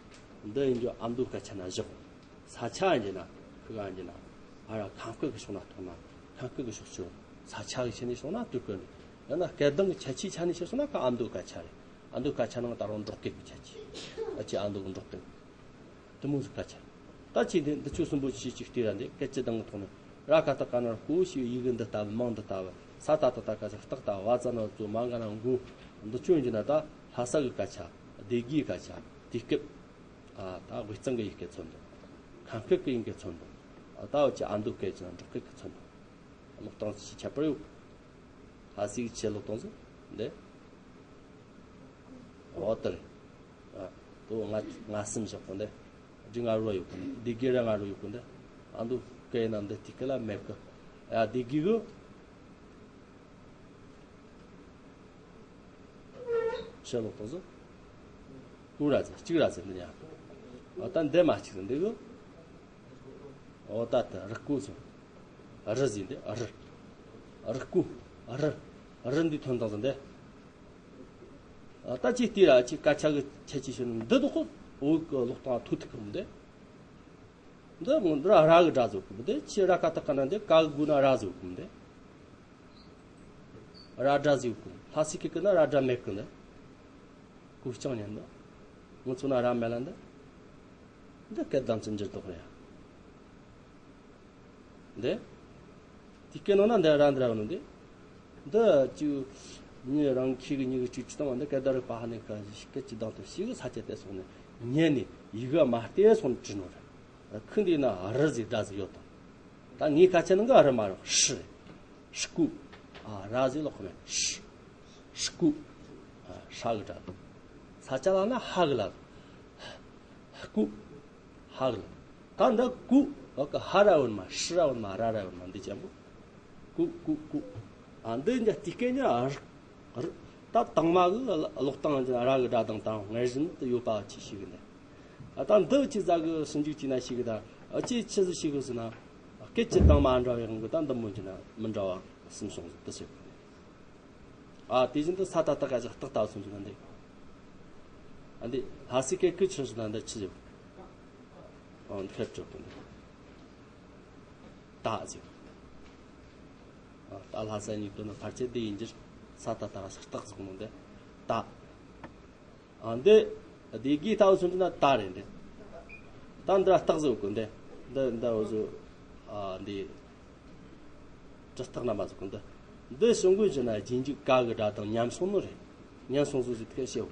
འདི་ཡིན་རྒྱུ་ཨ་མདོ་སྐད་ཆ་ན་བཞག། ས་ཆ་ཡིན་ན། ཁུ་ག་ཡིན་ན། ཨ་ར་ཁམས་སྐད་ཀྱི་ཕྱོགས་ན་ཐོག་ན། ཁམས་སྐད་ཀྱི་ཕྱོགས་ཆོ། ས་ཆ་གི་ཆ་ནས་སོང་ན་དུས་སྐད་རེད། ཡང་ན་སྐད་གདངས་ཀྱི་ཁྱད་ཆོས་ཆ་ནས་བཤད་སོང་ན་ཁ་ཨ་མདོ་སྐད་ཆ་རེད། ཨ་མདོ་སྐད་ཆ་ནང་ད་རུང་འབྲོག་སྐད་ཀྱི་ཁྱད་ཆོས། ཨ་ཅེ་ཨ་མདོ་གི་འབྲོག་སྐད། དེ་མོ་ཟིག་སྐད་ཆ། ད་ཅི་འདི་འདི་ཆོ་གསུམ་པོ་ཆི་ཅིག་བལྟས་ར། འདི་སྐད་ཅིག་གདངས་ཀྱི་ཐོག་ནས་ར་ག་བཏགས་ག་ན་ར་ཀུ་ཞེས་ཡི་གེ་འདི་ལྟ་བུ། མིང་འདི་ལྟ་བུ། ས་ད་བཏགས་ད་ག་ཆ་སྟག་ལྟ་བུ། བ་ཙ་ན་བ་བཙུར། མ་ག་ན་མགུར། འདི་ཆོ་ཡིན་རྒྱུ་ན་ད་ལྷ་ས་གི་སྐད་ཆ། སྡེ་དགེའི་སྐད་ཆ། དེའི་སྐད། ཨ། ད་དབུས་གཙང་གི་ཡི་གེ་མཚོན་འདུག། ཁམས་སྐད་ཀྱི་ཡི་གེ་མཚོན་འདུག། ཨ། ད་འུ་ཅག་ཨ་མདོ་སྐད་ཀྱི་ནང་འབྲོག་སྐད་ཀྱི་མཚོན་འདུག། ཀློག་སྟངས་ཆི་ཁྱད་པར་ཡོད། ལྷ་སའི་ཆེ་ཀློག་སྟངས་སུ་འདི། འོ་དེ་རེད། ཨ། དོ་ལྔ་ལྔ་གསུམ་བཞག་གོ་འདི། འདི་ང་རོ་ཡོད་གོ་འདི། སྡེ་དགེ་ར་ང་རོ་ཡོད་གོ་འདི། ཨ་མདོ་སྐད་ཡིན་ན་འདི་དེ་སྐད་ལ་མེད་གི། ཡ། སྡེ་དགེ་གི་ཆེ་ཀློག་སྟངས་སུ། ཀུ་ར་ཟེར། གཅིག་ར་ཟེར་འདི་ཡ། ཨ། ད་འདི་མ་གཅིག་ཟེར་འདི་གི། འོ་ད་ད་རི་ཀུ་ཟེར། རི་ཟེར་འདི། རི། རི་ཀུ། རི། རི་འདི་ཐོན་སྟངས་ཟེར་འདི། ཨ། ད་ཅི་སྟེ་ར་ཅི་སྐད་ཆ་གི་ཁྱད་ཆོས་ཤིག་འདི་དོ་ཁོ་བོད་གི་ཀློག་སྟངས་ཐུག་ཐུག་གི་མི་འདི། འདི་མོ་འདི་ར་ར་གི་སྒྲ་ཟིག་གི་མི་འདི། ཆི་ར་ག་བཏགས་ག་ན་འདི་ག་གི་གུ་ན་ར་ཟིག་གི་མི་འདི། ར་སྒྲ་ཟིག་གི། ལྷ་སའི་སྐད་ཀྱི་ན་ར་སྒྲ་མེད་གི་འདི། གུ་རྐྱང་ཉན་འདི། ང་ཚོ་ན་ར་མེད་ལ་འདི། འདི་སྐད་གདངས་ཀྱི་འགྱུར་ལྡོག་རེད། འདི། དེ་སྐད་ནང་ན་འདི་ར་འདི་ར་ནོ་འདི། འདི་ཅིག་ཉི་རང་ཁྱི་གི་ཉི་གི་ཅིག་ཅི་དང་འདི་སྐད་བརྡ་རིག་པ་ཧ་ནི་ག་སྐད་ཅི་གདངས་དུ་ཞིག་གི་ས་ཆ་དེ་སོང་ནས་ཉན་ནས་ཡི་གེ་མ་བལྟས་སོང་ནས་བྲིས་ནོ་རེད། ཁུ་འདི་ན་རི་ཟིག་སྒྲ་ཟིག་ཡོད་དང་། ད་ངའི་ཁ་ཆེ་ནང་གི་རི་མ་རེད། ཧྲི་རེད། ཧྲི་ཀུ། ཨ། ར་ཟིག་ལོག་ཁོ་མེད། ཧྲི། ཧྲི་ཀུ། ཨ། ཧྲ་གི་སྒྲ། ས་ཆ་ལ་ན་ཧ་གི་ལ། ཧ་ཀུ། ཧ་གི་ལ། ད་འདི་ཀུ། འོ་གི་ཧ་ར་བོན་མ། ཧྲི་ར་བོན་མ། ར་ར་བོན་མ། འདི་ཅན་པོ། ཀུ་ཀུ་ཀུ། ཨ། འདི་འདི་དེ་སྐད་ཉ་རི། རི། ད་དང་མ་གི་ཀློག་སྟངས་ཀྱི་ར་གི་སྒྲ་དང་དང་སྔར་བཞིན་དུ་ཡོད་པ་ཆི་ཞིག་གི་འདི། ཨ། ད་འདི་ཅི་ཟ་གི་ཟིན་འཇུག་ཅི་ན་ཞིག་གི་ད། ཨ། ཅི་ཆི་ཟི་ཞིག་གི་ཟིན་ན། སྐད་ཅི་དང་མ་འདྲ་བའི་དབང་གི་ད་འདི་མོ་ཅི་ན་མི་འདྲ་བ་གསུམ་བྱུང་ཟིན་དུ་ཟེར་གི། ཨ། དེ་བཞིན་དུ་ས་ད་བཏགས་ག་ཞིག་སྟག་ལྟ་བུ་སོང་ཅི་ན་འདི། ཨ། འདི་ལྷ་སའི་སྐད་ཀྱི་ཆི་ཟིན་ན་འདི་ཆི་ཟིན། ཨ། འདི་ཁེར་གྲོགས་གི་འདི། ད་ཟེར། ཨ། ད་ལྷ་ས་གཉིས་དོན་ནི་ཕལ་ཆེར་འདི་ཡིན་གྱི། ས་ད་བཏགས་ག་ཞིག་སྟག་ཟིག་ནོ་འདི། ད། ཨ། འདི་སྡེ་དགེ་ལྟ་བུ་སོང་ཅི་ན་ད་རེད་འདི། ད་འདི་ར་སྟག་ཟིག་གོ་འདི། འདི་འདི་འོ་ཟོ། ཨ། འདི་གྲི་སྟག་རྣམ་པ་ཟིག་གོ་འདི། འདི་བྱུང་གོ་ཅི་ན་རྗེས་འཇུག་ག་གི་སྒྲ་དང་མཉམ་སོང་ནོ་རེད། མཉམ་སོང་ཟིག་ཟིག་ཐུག་ཤེའོ།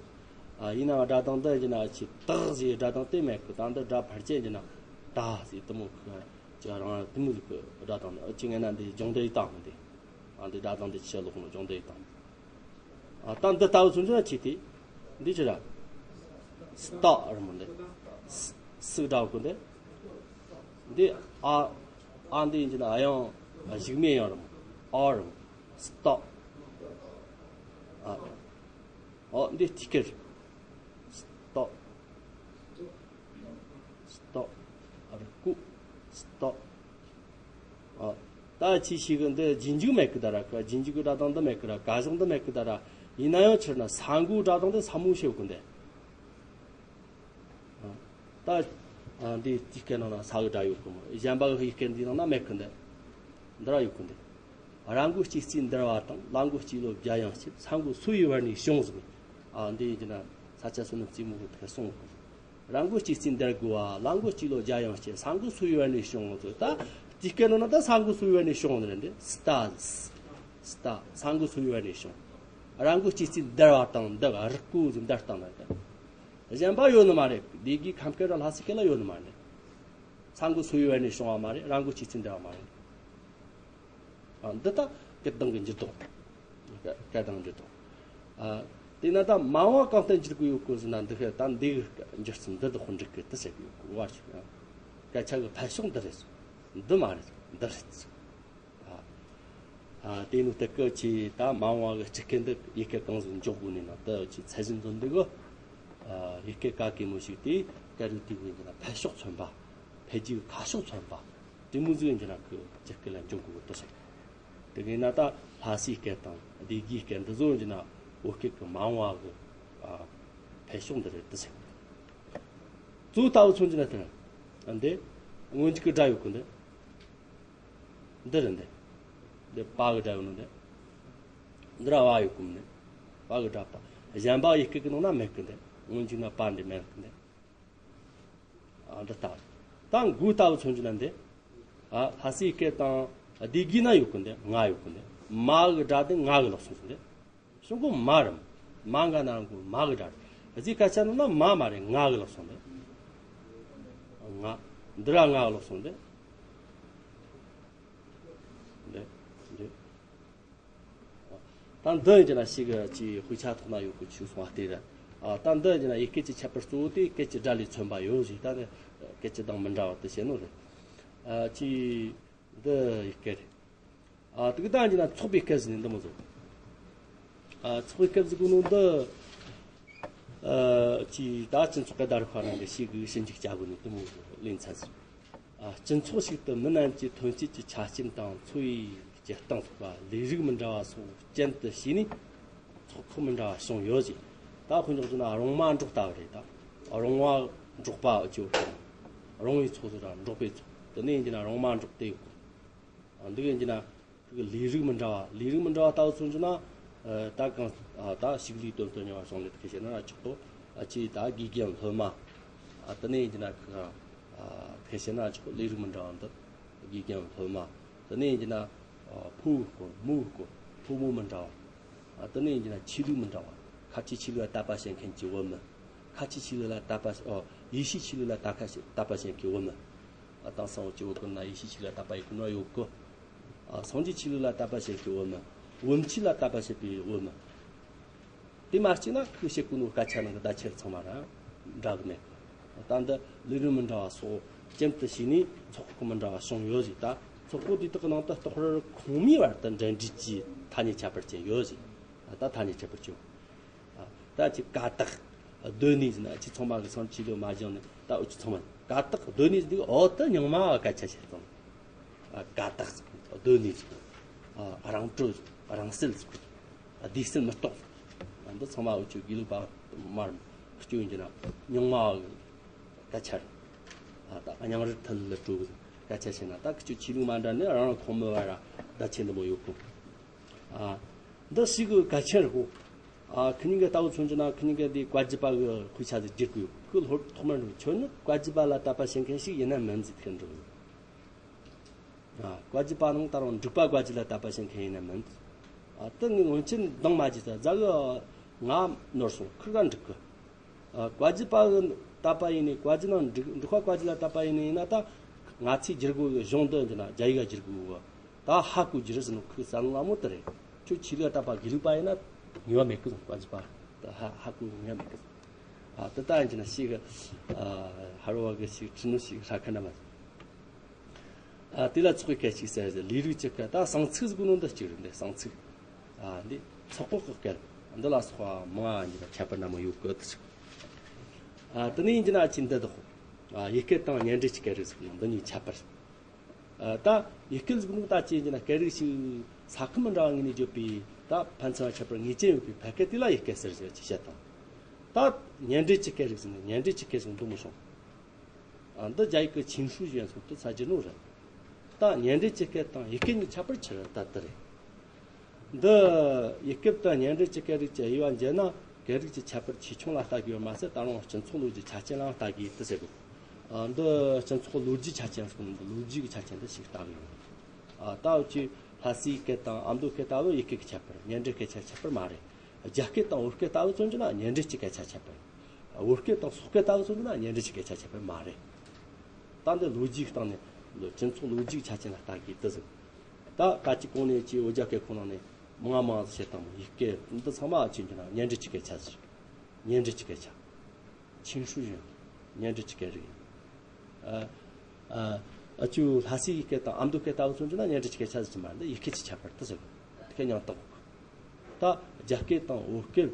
ཨ། ཡིན་ནའང་སྒྲ་གདངས་འདི་ཅི་ན་ཆི་སྟག་ཟིག་སྒྲ་གདངས་དེ་མེད་གི། ད་འདི་སྒྲ་ཕལ་ཆེར་ཅི་ན་ད་ཟིག་དེ་མོ་གི་ཅི་རང་དེ་མོ་ཟིག་གི་སྒྲ་གདངས་ནི། ཨ། ཅི་ངན་ན་འདི་སྦྱོང་བརྡར་ཡི་དང་མི་འདི། ཨ། འདི་སྒྲ་གདངས་འདི་ཆི་ལོག་ནོ་སྦྱོང་བརྡར་ཡི་དང་། ཨ། ད་འདི་ལྟ་བུ་ཚུན་ཆད་ཅི་སྟེ། འདི་ཅི་ར། སྟག་རེད་མོ་འདི། སི་སི་སྒྲ་གོ་འདི། འདི་ཨ། ཨ་འདི་ཡིན་གྱི་ན་ཨ་ཡང་གཞུག་མའི་ཡང་རེད་མོ། ཨ་རེད་མོ། སྟག། ཨ། ཨོ་འདི་ཐི་ཀེར། སྟག། སྟག། ཨ་རེ་ཀུ། སྟག། ཨ། ད་ཅི་ཞིག་གི་འདི་རྗེས་འཇུག་མེད་གི་ད་ར། ག་རྗེས་འཇུག་གི་སྒྲ་གདངས་འདི་མེད་གི་ར། ག་གཞོགས་འདི་མེད་གི་ད་ར། ཡིན་ན་ཡང་ཕྱིར་ན་ས་མགོའི་སྒྲ་གདངས་འདི་ས་མོ་ཤེས་གི་འདི། ཨ། ད། ཨ། འདི་དེའི་སྐད་ནང་ན་ས་གི་སྒྲ་ཡོད་གི་མོ། གཞན་པ་གི་ཡི་སྐད་འདི་ནང་ན་མེད་གི་འདི། འདི་ར་ཡོད་གི་འདི། ར་མགོ་གཅིག་བརྩེགས་འདར་བ་དང་། ལ་མགོ་གཅིག་ལོག་རྒྱ་ཡང་སྐྱེད། ས་མགོ་སོ་ཡི་བར་ནས་བྱུང་ཟིག། ཨ། འདི་ཡིན་གྱི་ན་ས་ཆ་སོ་ནི་རྩེ་མོ་གི་ཐད་སོང་གི། ར་མགོ་གཅིག་བརྩེགས་འདར་དགོས་པ། ལ་མགོ་གཅིག་ལོག་རྒྱ་ཡང་སྐྱེད། ས་མགོ་སོ་ཡི་བར་ནས་བྱུང་ཟིག། ད་དེའི་སྐད་ནང་ན་ད་ས་མགོ་སོ་ཡི་བར་ནས་བྱུང་ནི་རེད་འདི། སི་ཏ། སི་ཏ། ས་མགོ་སོ་ཡི་བར་ནས་བྱུང་། ར་མགོ་གཅིག་བརྩེགས་འདར་བ་དང་འདི་ག་རི་ཀོ་ཟིག་འདར་བཏང་ནི་རེད། གཞན་པ་ཡོད་ནི་མ་རེད། སྡེ་དགེ་ཁམས་སྐད་ར་ལྷ་སའི་སྐད་ལ་ཡོད་ནི་མ་རེད། ས་མགོ་སོ་ཡི་བར་ནས་བྱུང་བ་མ་རེད། ར་མགོ་གཅིག་བརྩེགས་འདར་བ་མ་རེད། ཨ། འདི་ད་སྐད་གདངས་ཀྱི་འགྱུར་ལྡོག་སྐད་གདངས་འགྱུར་ལྡོག་ཨ། དེས་ན་ད་མ་འོངས་པ་གང་ལྟར་འགྱུར་གྱི་ཡོད་གོ་ཟེར་ན། འདི་ཁ་ད་འདི་གི་འགྱུར་ཚུལ་འདི་དག་འགྲིག་གི་དེ་ཟེར་གི་ཡོད་གོ། བ་ཞིག་ཨ། སྐད་ཆ་གི་ཕན་ཕྱོགས་འདི་རེད། འདི་མ་རེད། འདི་རེད། ཨ། ཨ། དེ་ནི་དེ་གི་ཆེ་ད་མ་འོངས་པ་གི་སྤྱི་སྐད་འདི་ཡི་གེ་གང་ཟིག་འཇོག་དགོས་ནི་ན། ད་ཆེ་ཚད་གཞི་འཛིན་འདི་གི། ཨ། ཡི་གེ་ག་གེ་མོ་ཞིག་དེ་སྐད་རིགས་དེ་གི་ཡིན་ན་ཕན་ཕྱོགས་མཚོན་པ། འཕེལ་རྒྱས་ཀྱི་ཁ་ཕྱོགས་མཚོན་པ། དེ་མོ་ཟིག་ཡིན་ན་གི་སྤྱི་སྐད་ལ་འཇོག་དགོས་དེ་ཟེར། དེ་གི་ན་ད་ལྷ་སའི་སྐད་དང་སྡེ་དགེའི་སྐད་འདི་ཚོ་ཡིན་ན་བོད་སྐད་ཀྱི་མ་འོངས་པ་གི། ཨ། ཕན་ཕྱོགས་འདི་རེད་དེ་ཟེར། གཙོ་བོ་ལྟ་བུ་མཚོན་གྱི་ན་དེ་ན། འདི་སྔོན་འཇུག་གི་སྒྲ་ཡོད་གི་འདི། འདི་རེད་འདི། འདི་པ་གི་སྒྲ་ཡོད་ནོ་འདི། འདི་ར་བ་ཡོད་གི་མིན་ནི། བ་གི་སྒྲ་པ། གཞན་པ་ཡི་གེ་གི་ནང་ན་མེད་གི་འདི། སྔོན་འཇུག་ན་པ་འདི་མེད་གི་འདི། ཨ། འདི་ལྟ། ད་མགོ་ལྟ་བུ་མཚོན་གྱི་ན་འདི། ཨ། ལྷ་སའི་སྐད་དང་སྡེ་དགེ་ན་ཡོད་གི་འདི། ང་ཡོད་གི་འདི། མ་གི་སྒྲ་དེ་ང་གི་ལོག་སོང་ཟིན་འདི། གཞུང་གོ་མ་རམ། མ་འགའ་ན་རང་གོ་མ་གི་སྒྲ་རེད། གཟིགས་སྐད་ཆ་ནང་ན་མ་མ་རེད། ང་གི་ལོག་སོང་འདི། ང་། འདི་ར་ང་གི་ལོག་སོང་འདི། འདི། འདི། ད་འདི་ཡིན་གྱི་ན་ཞིག་གི་དཔེ་ཆ་ཐོག་ན་ཡོད་གི་ཆུ་སོང་བ་དེ་རེད། ཨ། ད་འདི་ཡིན་གྱི་ན་ཡི་གེ་གི་ཁྱད་པར་གཙོ་བོ་དེ་སྐད་ཀྱི་སྒྲ་ལས་མཚོན་པ་ཡོད་ཟིག་ད་ནི་སྐད་ཀྱི་གདངས་མི་འདྲ་བ་དེ་བཤད་ནོ་རེད། ཨ། ཅི། འདི་ཡི་གེ་རེད། ཨ། དེ་གི་ད་ཡིན་གྱི་ན་ཚོགས་པའི་སྐད་ཟིག་ནི་འདི་མོ་ཟིག་ཨ། ཚོགས་པའི་སྐད་ཟིག་གོ་ནོ་འདི། ཨ། ཅི། ད་སྤྱི་ཚོགས་ཀྱི་བརྡ་རིག་པ་རང་གི་ཞིག་གི་ཞིབ་འཇུག་བྱ་དགོས་ནི་དེ་མོ་ལེན་ཚར་ཟིག་ཨ། སྤྱི་ཚོགས་ཤིག་ཏུ་མི་རྣམས་ཀྱི་ཐོན་སྐྱེད་ཀྱི་ཆ་རྐྱེན་དང་འཚོ་བའི་སྤྱིར་བཏང་སོགས་པ་ལས་རིགས་མི་འདྲ་བ་སོགས་རྐྱེན་དུ་བྱས་ནས་ཚོགས་ཁག་མི་འདྲ་བ་བྱུང་ཡོད་ཅིང་། ད་དཔེ་འཇོག་རྒྱུ་ན་རོང་མ་འབྲོག་ལྟ་བུ་རེད། ད་རོང་བ་འབྲོག་པ་ཅིག་ཡོད་དང་། རོང་བའི་ཚོགས་ཟེར་ར་འབྲོག་པའི་ཚོགས། དེ་ནས་ཡིན་གྱི་ན་རོང་མ་འབྲོག་དེ་ཡོད་གི། ཨ། འདི་གི་ཡིན་གྱི་ན་ཁོ་གི་ལས་རིགས་མི་འདྲ་བ། ལས་རིགས་མི་འདྲ་བ་ལྟ་བུ་མཚོན་རྒྱུ་ན། ཨ། ད་གང་། ཨ། ད་ཕྱུགས་ལས་དོན་དུ་གཉེར་བ་སོང་ལས་དེ་གི་བཤད་ན་ར་ཆོག་གོ། ཨ། ཅི། ད་དགེ་རྒན་སློབ་མ། ཨ། དེ་ནས་ཡིན་གྱི་ན་ཁོ་ག། ཨ། དེ་གི་བཤད་ན་ར་ཆོག་གོ། ལས་རིགས་མི་འདྲ་བ་འདི། དགེ་རྒན་སློབ་མ། དེ་ནས་ཡིན་གྱི་ན། ཨ། ཕུ་བོའི་སྐོར། མོ་བོའི་སྐོར། ཕོ་མོ་མི་འདྲ་བ། ཨ། དེ་ནས་ཡིན་གྱི་ན་ཆོས་ལུགས་མི་འདྲ་བ། ཁ་ཆེའི་ཆོས་ལུགས་ལ་དད་པ་བྱེད་མཁན་གྱི་བོད་མི། ཁ་ཆེའི་ཆོས་ལུགས་ལ་དད་པ། ཨོ། ཡེ་ཤུའི་ཆོས་ལུགས་ལ་དད་པ་བྱེད། དད་པ་བྱེད་མཁན་གྱི་བོད་མི། ཨ། དེང་སང་བོད་ཀྱི་བོད་ཀུན་ན་ཡེ་ཤུའི་ཆོས་ལུགས་ལ་དད་པ་ཡེད་མཁན་ཡོད་གི། ཨ། སངས་རྒྱས་ཆོས་ལུགས་ལ་དད་པ་བྱེད་མཁན་བོད་མི། བུམ་ཆོས་ལ་དད་པ་བྱེད་པའི་བོད་མི། དེ་མ་གཅིག་ན་ཁོས་བཤད་གོ་ནོ་སྐད་ཆ་ནང་གི་བརྡ་ཆད་ཚང་མ་ར་འདྲ་གི་མེད་གི། ད་འདི་ལས་རིགས་མི་འདྲ་བ་སོགས་རྐྱེན་དུ་བྱས་ནས་ཚོགས་ཁག་མི་འདྲ་བ་བྱུང་ཡོད་ཟིག་ད་ཚོགས་ཁག་དེ་དག་གི་ནང་དུ་ལྟོགས་ཧོར་ཁོངས་མིའི་བར་དུ་འབྲེལ་འདྲིས་ཀྱི་ཐ་སྙད་ཁྱད་པར་ཅན་ཡོད་ཟིག་ད་ཐ་སྙད་ཁྱད་པར་ཅན། ད་ཅི་ཀ་དག་སྡོད་གནས་ཟེར་ན་ཅི། ཚང་མ་གི་སང་ཆོས་ལུགས་མ་སྦྱངས་ནས་ད་འུ་ཅི་ཚང་མ་ཀ་དག་སྡོད་གནས་ཟེར་དུས། འོ། ད་རྙིང་མ་བ་སྐད་ཆ་བཤད་སྟངས། ཨ། ཀ་དག་སྡོད་གནས་ཟེར། ཨ། རང་གྲོལ་རང་སེལ་ཟེར། ཨ། བདེ་སེལ་མི་རྟོགས། ཨ། འདི་ཚང་མ་འུ་ཅི་དགེ་ལུགས་པ་མར་སྐྱོན་གྱི་ན་རྙིང་མ་བ་གི་སྐད་ཆ་རེད། ཨ། ད་རྙིང་རུས་ཐལ་ལ་སྤྲོ་གི་སྐད་ཆ་བཤད་ན། ད་ཁི་ཆོ་ཆོས་ལུགས་མ་འདྲ་ནས་རང་རང་ཁོངས་མི་བར་ར་བརྡ་ཆད་འདི་མོ་ཡོད་གོ། ཨ། འདི་ཞིག་གི་གལ་ཆེན་རེད་གོ། ཨ། ཁི་གཉིས་ཀ་ལྟ་བུ་མཚོན་རྒྱུ་ན་ཁི་གཉིས་ཀ་འདི་བཀའ་བརྒྱུད་པ་གི་དཔེ་ཆ་ཟིག་བསྒྱུར་གི་ཡོད། ཁོས་སློབ་ཐོག་མར་འགྲོ། ཁྱོད་ནི་བཀའ་བརྒྱུད་པ་ལ་དད་པ་བྱེད་མཁན་ཞིག་ཡིན་ན་མིན་ཟེར་ཐུག་འགྲོ་གི་ཡོད། ཨ། བཀའ་བརྒྱུད་པ་ནང་ད་རུང་འབྲུག་པ་བཀའ་བརྒྱུད་ལ་དད་པ་བྱེད་མཁན་ཡིན་ན་མིན། ཨ། དེ་ངས་སྔོན་ཆད་འདང་མ་བརྒྱབ་ས་ཟ་གི། ང་ནོར་སོང་། ཁིར་ག་འགྲིག་གི། ཨ། བཀའ་བརྒྱུད་པ་གི་དད་པ་ཡིན་ནས། བཀའ་བརྒྱུད་ནང་འབྲུག་འབྲུག་པ་བཀའ་བརྒྱུད་ལ་དད་པ་ཡིན་ནས་ཡིན་ན། ད་ང་ཚོས་བསྒྱུར་དགོས་གི་གཞུང་འདི་ཡིན་ན་རྒྱ་ཡིག་ག་བསྒྱུར་དགོས་གི། ད་ཧ་གོ་རྒྱུ་རེད་ཟེར་ནོ་ཁོའི་བསམ་བློ་ལ་མོ་དེ་རེད། ཁྱོད་ཆོས་ལུགས་དད་པ་དགེ་ལུགས་པ་ཡིན་ན་ངེས་པ་མེད་གི་བཟུང་། བཀའ་བརྒྱུད་པ་ད་ཧ་ཧ་གོ་ངེས་པ་མེད་གི། ཨ། དེ་ལྟ་ཡིན་གྱི་ན་ཞིག་གི། ཨ། ཧ་རོ་བ་གི་ཞིག་ཁྲི་ནོ་ཞིག་ཧྲ་ཁ་འདྲ་མ་ཟིག་ཨ། དེ་ལ་ཚོགས་པའི་སྐད་ཅིག་ཟེར་ཟེར། ལས་རིགས་ཀྱི་སྐད། ད་གསང་ཚིག་ཟེར་གོ་ནོ་འདི་གཅིག་རེད། འདི་གསང་ཚིག་ཨ། འདི་ཚོགས་པ་གི་སྐད་འདི་ལ་སོགས་པ་མང་ང་གཉིས་ལ་ཁྱད་པར་འདྲ་མོ་ཡོད་གི་དེ་ཟིག་ཨ། དེ་ནས་ཡིན་གྱི་ན་ཅི་འདི་དག་ཨ། ཡི་སྐད་དང་བརྙན་འཕྲིན་གྱི་སྐད་རིགས་ཟེར་གོ་ནོ་འདི་གཉིས་ཁྱད་པར། ཨ། ད་ཡི་སྐད་ཟེར་གོ་ནོ་ད་ཅི་ཡིན་གྱི་ན་སྐད་རིགས་ཤིག་ས་ཁུལ་མི་འདྲ་བ་གཉིས་ནས་བརྗོད་པའི་ད་ཕན་ཚུན་ཁྱད་པར་ངེས་ཅན་ཡོད་པའི་ཕལ་སྐད་དེ་ལ་ཡི་སྐད་ཟེར་ཟེར་གྱི་བཤད་དང་། ད་བརྙན་འཕྲིན་གྱི་སྐད་རིགས་ཟེར་ན་བརྙན་འཕྲིན་གྱི་སྐད་ཟེར་ནོ་འདི་མོ་བྱུང་། ཨ། འདི་རྒྱ་ཡིག་གི་情书语言ཟེར་དུས་ཚ་རྒྱུ་ནོ་རེད། ད་བརྙན་འཕྲིན་གྱི་སྐད་དང་ཡི་སྐད་གཉིས་ཁྱད་པར་ཆི་རེད་ལྟ་དེ་རེད། འདི་ཡི་སྐད་དང་བརྙན་འཕྲིན་གྱི་སྐད་རིགས་ཀྱི་དབྱེ་བ་འབྱེད་ན། སྐད་རིགས་ཀྱི་ཁྱད་པར་ཆེ་ཆུང་ལ་ལྟ་གི་ཡོད་མ་ཟད། ད་རུང་སྤྱི་ཚོགས་ལོ་རྒྱུས་ཆ་རྐྱེན་ལའང་ལྟ་གི་དེ་ཟེར་གོ། ཨ། འདི་སྤྱི་ཚོགས་ལོ་རྒྱུས་ཆ་རྐྱེན་ཟེར་གོ་ནོ་འདི་ལོ་རྒྱུས་ཀྱི་ཆ་རྐྱེན་འདི་ཞིག་ལྟ་གི་ཡོད། ཨ། ད་འུ་ཅི་ལྷ་སའི་སྐད་དང་ཨ་མདོ་སྐད་ལྟ་བུ་ཡི་སྐད་ཀྱི་ཁྱད་པར། བརྙན་འཕྲིན་སྐད་ཆ་ཁྱད་པར་མ་རེད། རྒྱ་སྐད་དང་བོད་སྐད་ལྟ་བུ་མཚོན་རྒྱུ་ན་བརྙན་འཕྲིན་གྱི་སྐད་ཆ་ཁྱད་པར། བོད་སྐད་དང་སོག་སྐད་ལྟ་བུ་མཚོན་རྒྱུ་ན་བརྙན་འཕྲིན་གྱི་སྐད་ཆ་ཁྱད་པར་མ་རེད། ད་འདི་ལོ་རྒྱུས་སྟེང་ནས་ལོ་སྤྱི་ཚོགས་ལོ་རྒྱུས་ཆ་རྐྱེན་ལ་ལྟ་དགོས་དེ་ཟིག་ད་ད་ཅི་གོང་ནས་ཅི་འོ་རྒྱ་སྐད་ཁོ་ན་ནས་མང་མང་ཟེར་བཤད་བཏང་མོ། ཡིག་སྐད་འདི་ཚང་མ་ཅི་ཡིན་ན་སྙན་འགྲེལ་གྱི་སྐད་ཆ་ཟེར། སྙན་འགྲེལ་གྱི་སྐད་ཆ། ཆིན་ཧྲུའུ་ཡིན། སྙན་འགྲེལ་གྱི་སྐད་རིགས་ཡིན། ཨ་ཨ་ཨ་ཅུ་ལྷ་སའི་ཡིག་སྐད་དང་ཨ་མདོ་སྐད་ལྟ་བུ་མཚོན་རྒྱུ་ན་སྙན་འགྲེལ་གྱི་སྐད་ཆ་ཟེར་གྱི་མ་རེད། འདི་ཡིག་སྐད་ཀྱི་ཁྱད་པར་དུ་ཟེར་གི། དེ་སྐད་མྱང་བཏང་གི། ད་རྒྱ་སྐད་དང་བོད་སྐད།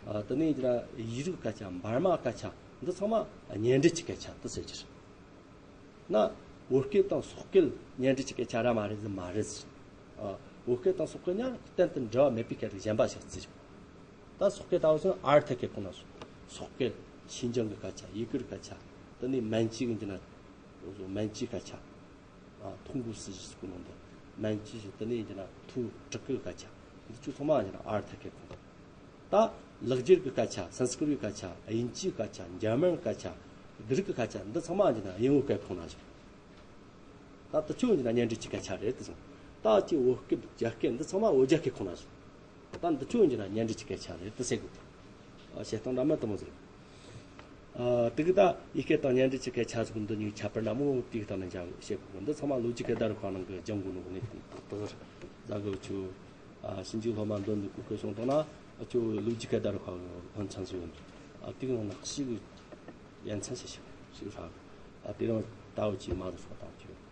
ཨ་དེ་ནས་ཡིན་ན་ཡིག་རིགས་སྐད་ཆ། འབར་མ་སྐད་ཆ། འདི་ཚང་མ་སྙན་འགྲེལ་གྱི་སྐད་ཆ་དུ་ཟེར་གྱི་རེད། ན། བོད་སྐད་དང་སོག་སྐད་སྙན་འགྲེལ་གྱི་སྐད་ཆ་ར་མ་རེད་ཟེར་མ་རེད། ཨ་བོད་སྐད་དང་སོག་སྐད་ཉ་གཏན་དུ་འབྲེལ་བ་མེད་པའི་སྐད་རིགས་གཞན་པ་ཞིག་བརྩི་ཞིང་། ད་སོག་སྐད་ལྟ་བུ་སོང་ཨར་ཐ་སྐད་ཁོ་ན་སོག་སོག་སྐད། ཤིན་ཅང་གི་སྐད་ཆ། ཡི་གེར་སྐད་ཆ། དེ་ནས་མན་ཇུའི་གི་འདི་ན། མན་ཇུའི་སྐད་ཆ། ཨ་ཐུང་གུ་སི་ཞིག་སྐུ་ནང་དུ། མན་ཇུའི་ཞིག་དེ་ནས་འདི་ན་ཐུ་དྲག་གི་སྐད་ཆ། འདི་ཚོ་ཚང་མ་འདི་ན་ཨར་ཐ་སྐད་ཁོ་ན། ད་ལེགས་སྦྱར་གྱི་སྐད་ཆ། སན་སྐྲི་ཡི་སྐད་ཆ། དབྱིན་ཇིའི་སྐད་ཆ། འཇར་མན་སྐད་ཆ། བསྒྲིགས་གི་སྐད་ཆ། འདི་ཚང་མ་འདི་ན་དབྱིན་ཡུལ་སྐད་ཁོ་ན་བཞག། ད་དེ་ཚོ་འདི་ན་སྙན་འགྲེལ་གྱི་སྐད་ཆ་རེད་དེ་སོང་། ད་ཅི་བོད་སྐད་རྒྱ་སྐད་འདི་ཚང་མ་འོ་རྒྱ་སྐད་ཁོ་ན་བཞག། ད་འདི་ཚོ་འདི་ན་སྙན་འགྲེལ་གྱི་སྐད་ཆ་རེད་དེ་ཟེར་གི། ཨ་བཤད་སྟངས་འདྲ་མིན་དེ་མོ་ཟིག། ཨ་དེ་གི་ད་ཡིག་སྐད་དང་སྙན་འགྲེལ་གྱི་སྐད་ཆ་ཟིག་འདི་གཉིས་ཁྱད་པར་འདྲ་མོ་དེ་གི་སྟེང་ནས་ཀྱང་བཤད་དགོས། འདི་ཚང་མ་ལོ་རྒྱུས་སྐད་བརྡ་རུ་ཁག་ནང་གི་སྦྱང་དགོས་ནོ་གི་གནས་དེ་དག་ཟ་གི། ཆུ་ཨ་ཞིབ་འཇུག་སློབ་མ་འདོན་འདུག་གི་སྐད་སོང་དང་ན། ཨ་ཆུ་ལོ་རྒྱུས་སྐད་བརྡ་རུ་ཁག་གི་སློབ་ཚན་ཟིག་ཡོད་འདུག། ཨ་དེ་གི་ནང་ན་ཞིག་གི་ཡ་མཚན་ཞིག་ཞིག་ཞིག་ཧྲ་གི། ཨ་དེ་རིང་ད་འུ་ཆི་མ་ཟིག་ཧྲོ་དང་ཆུ།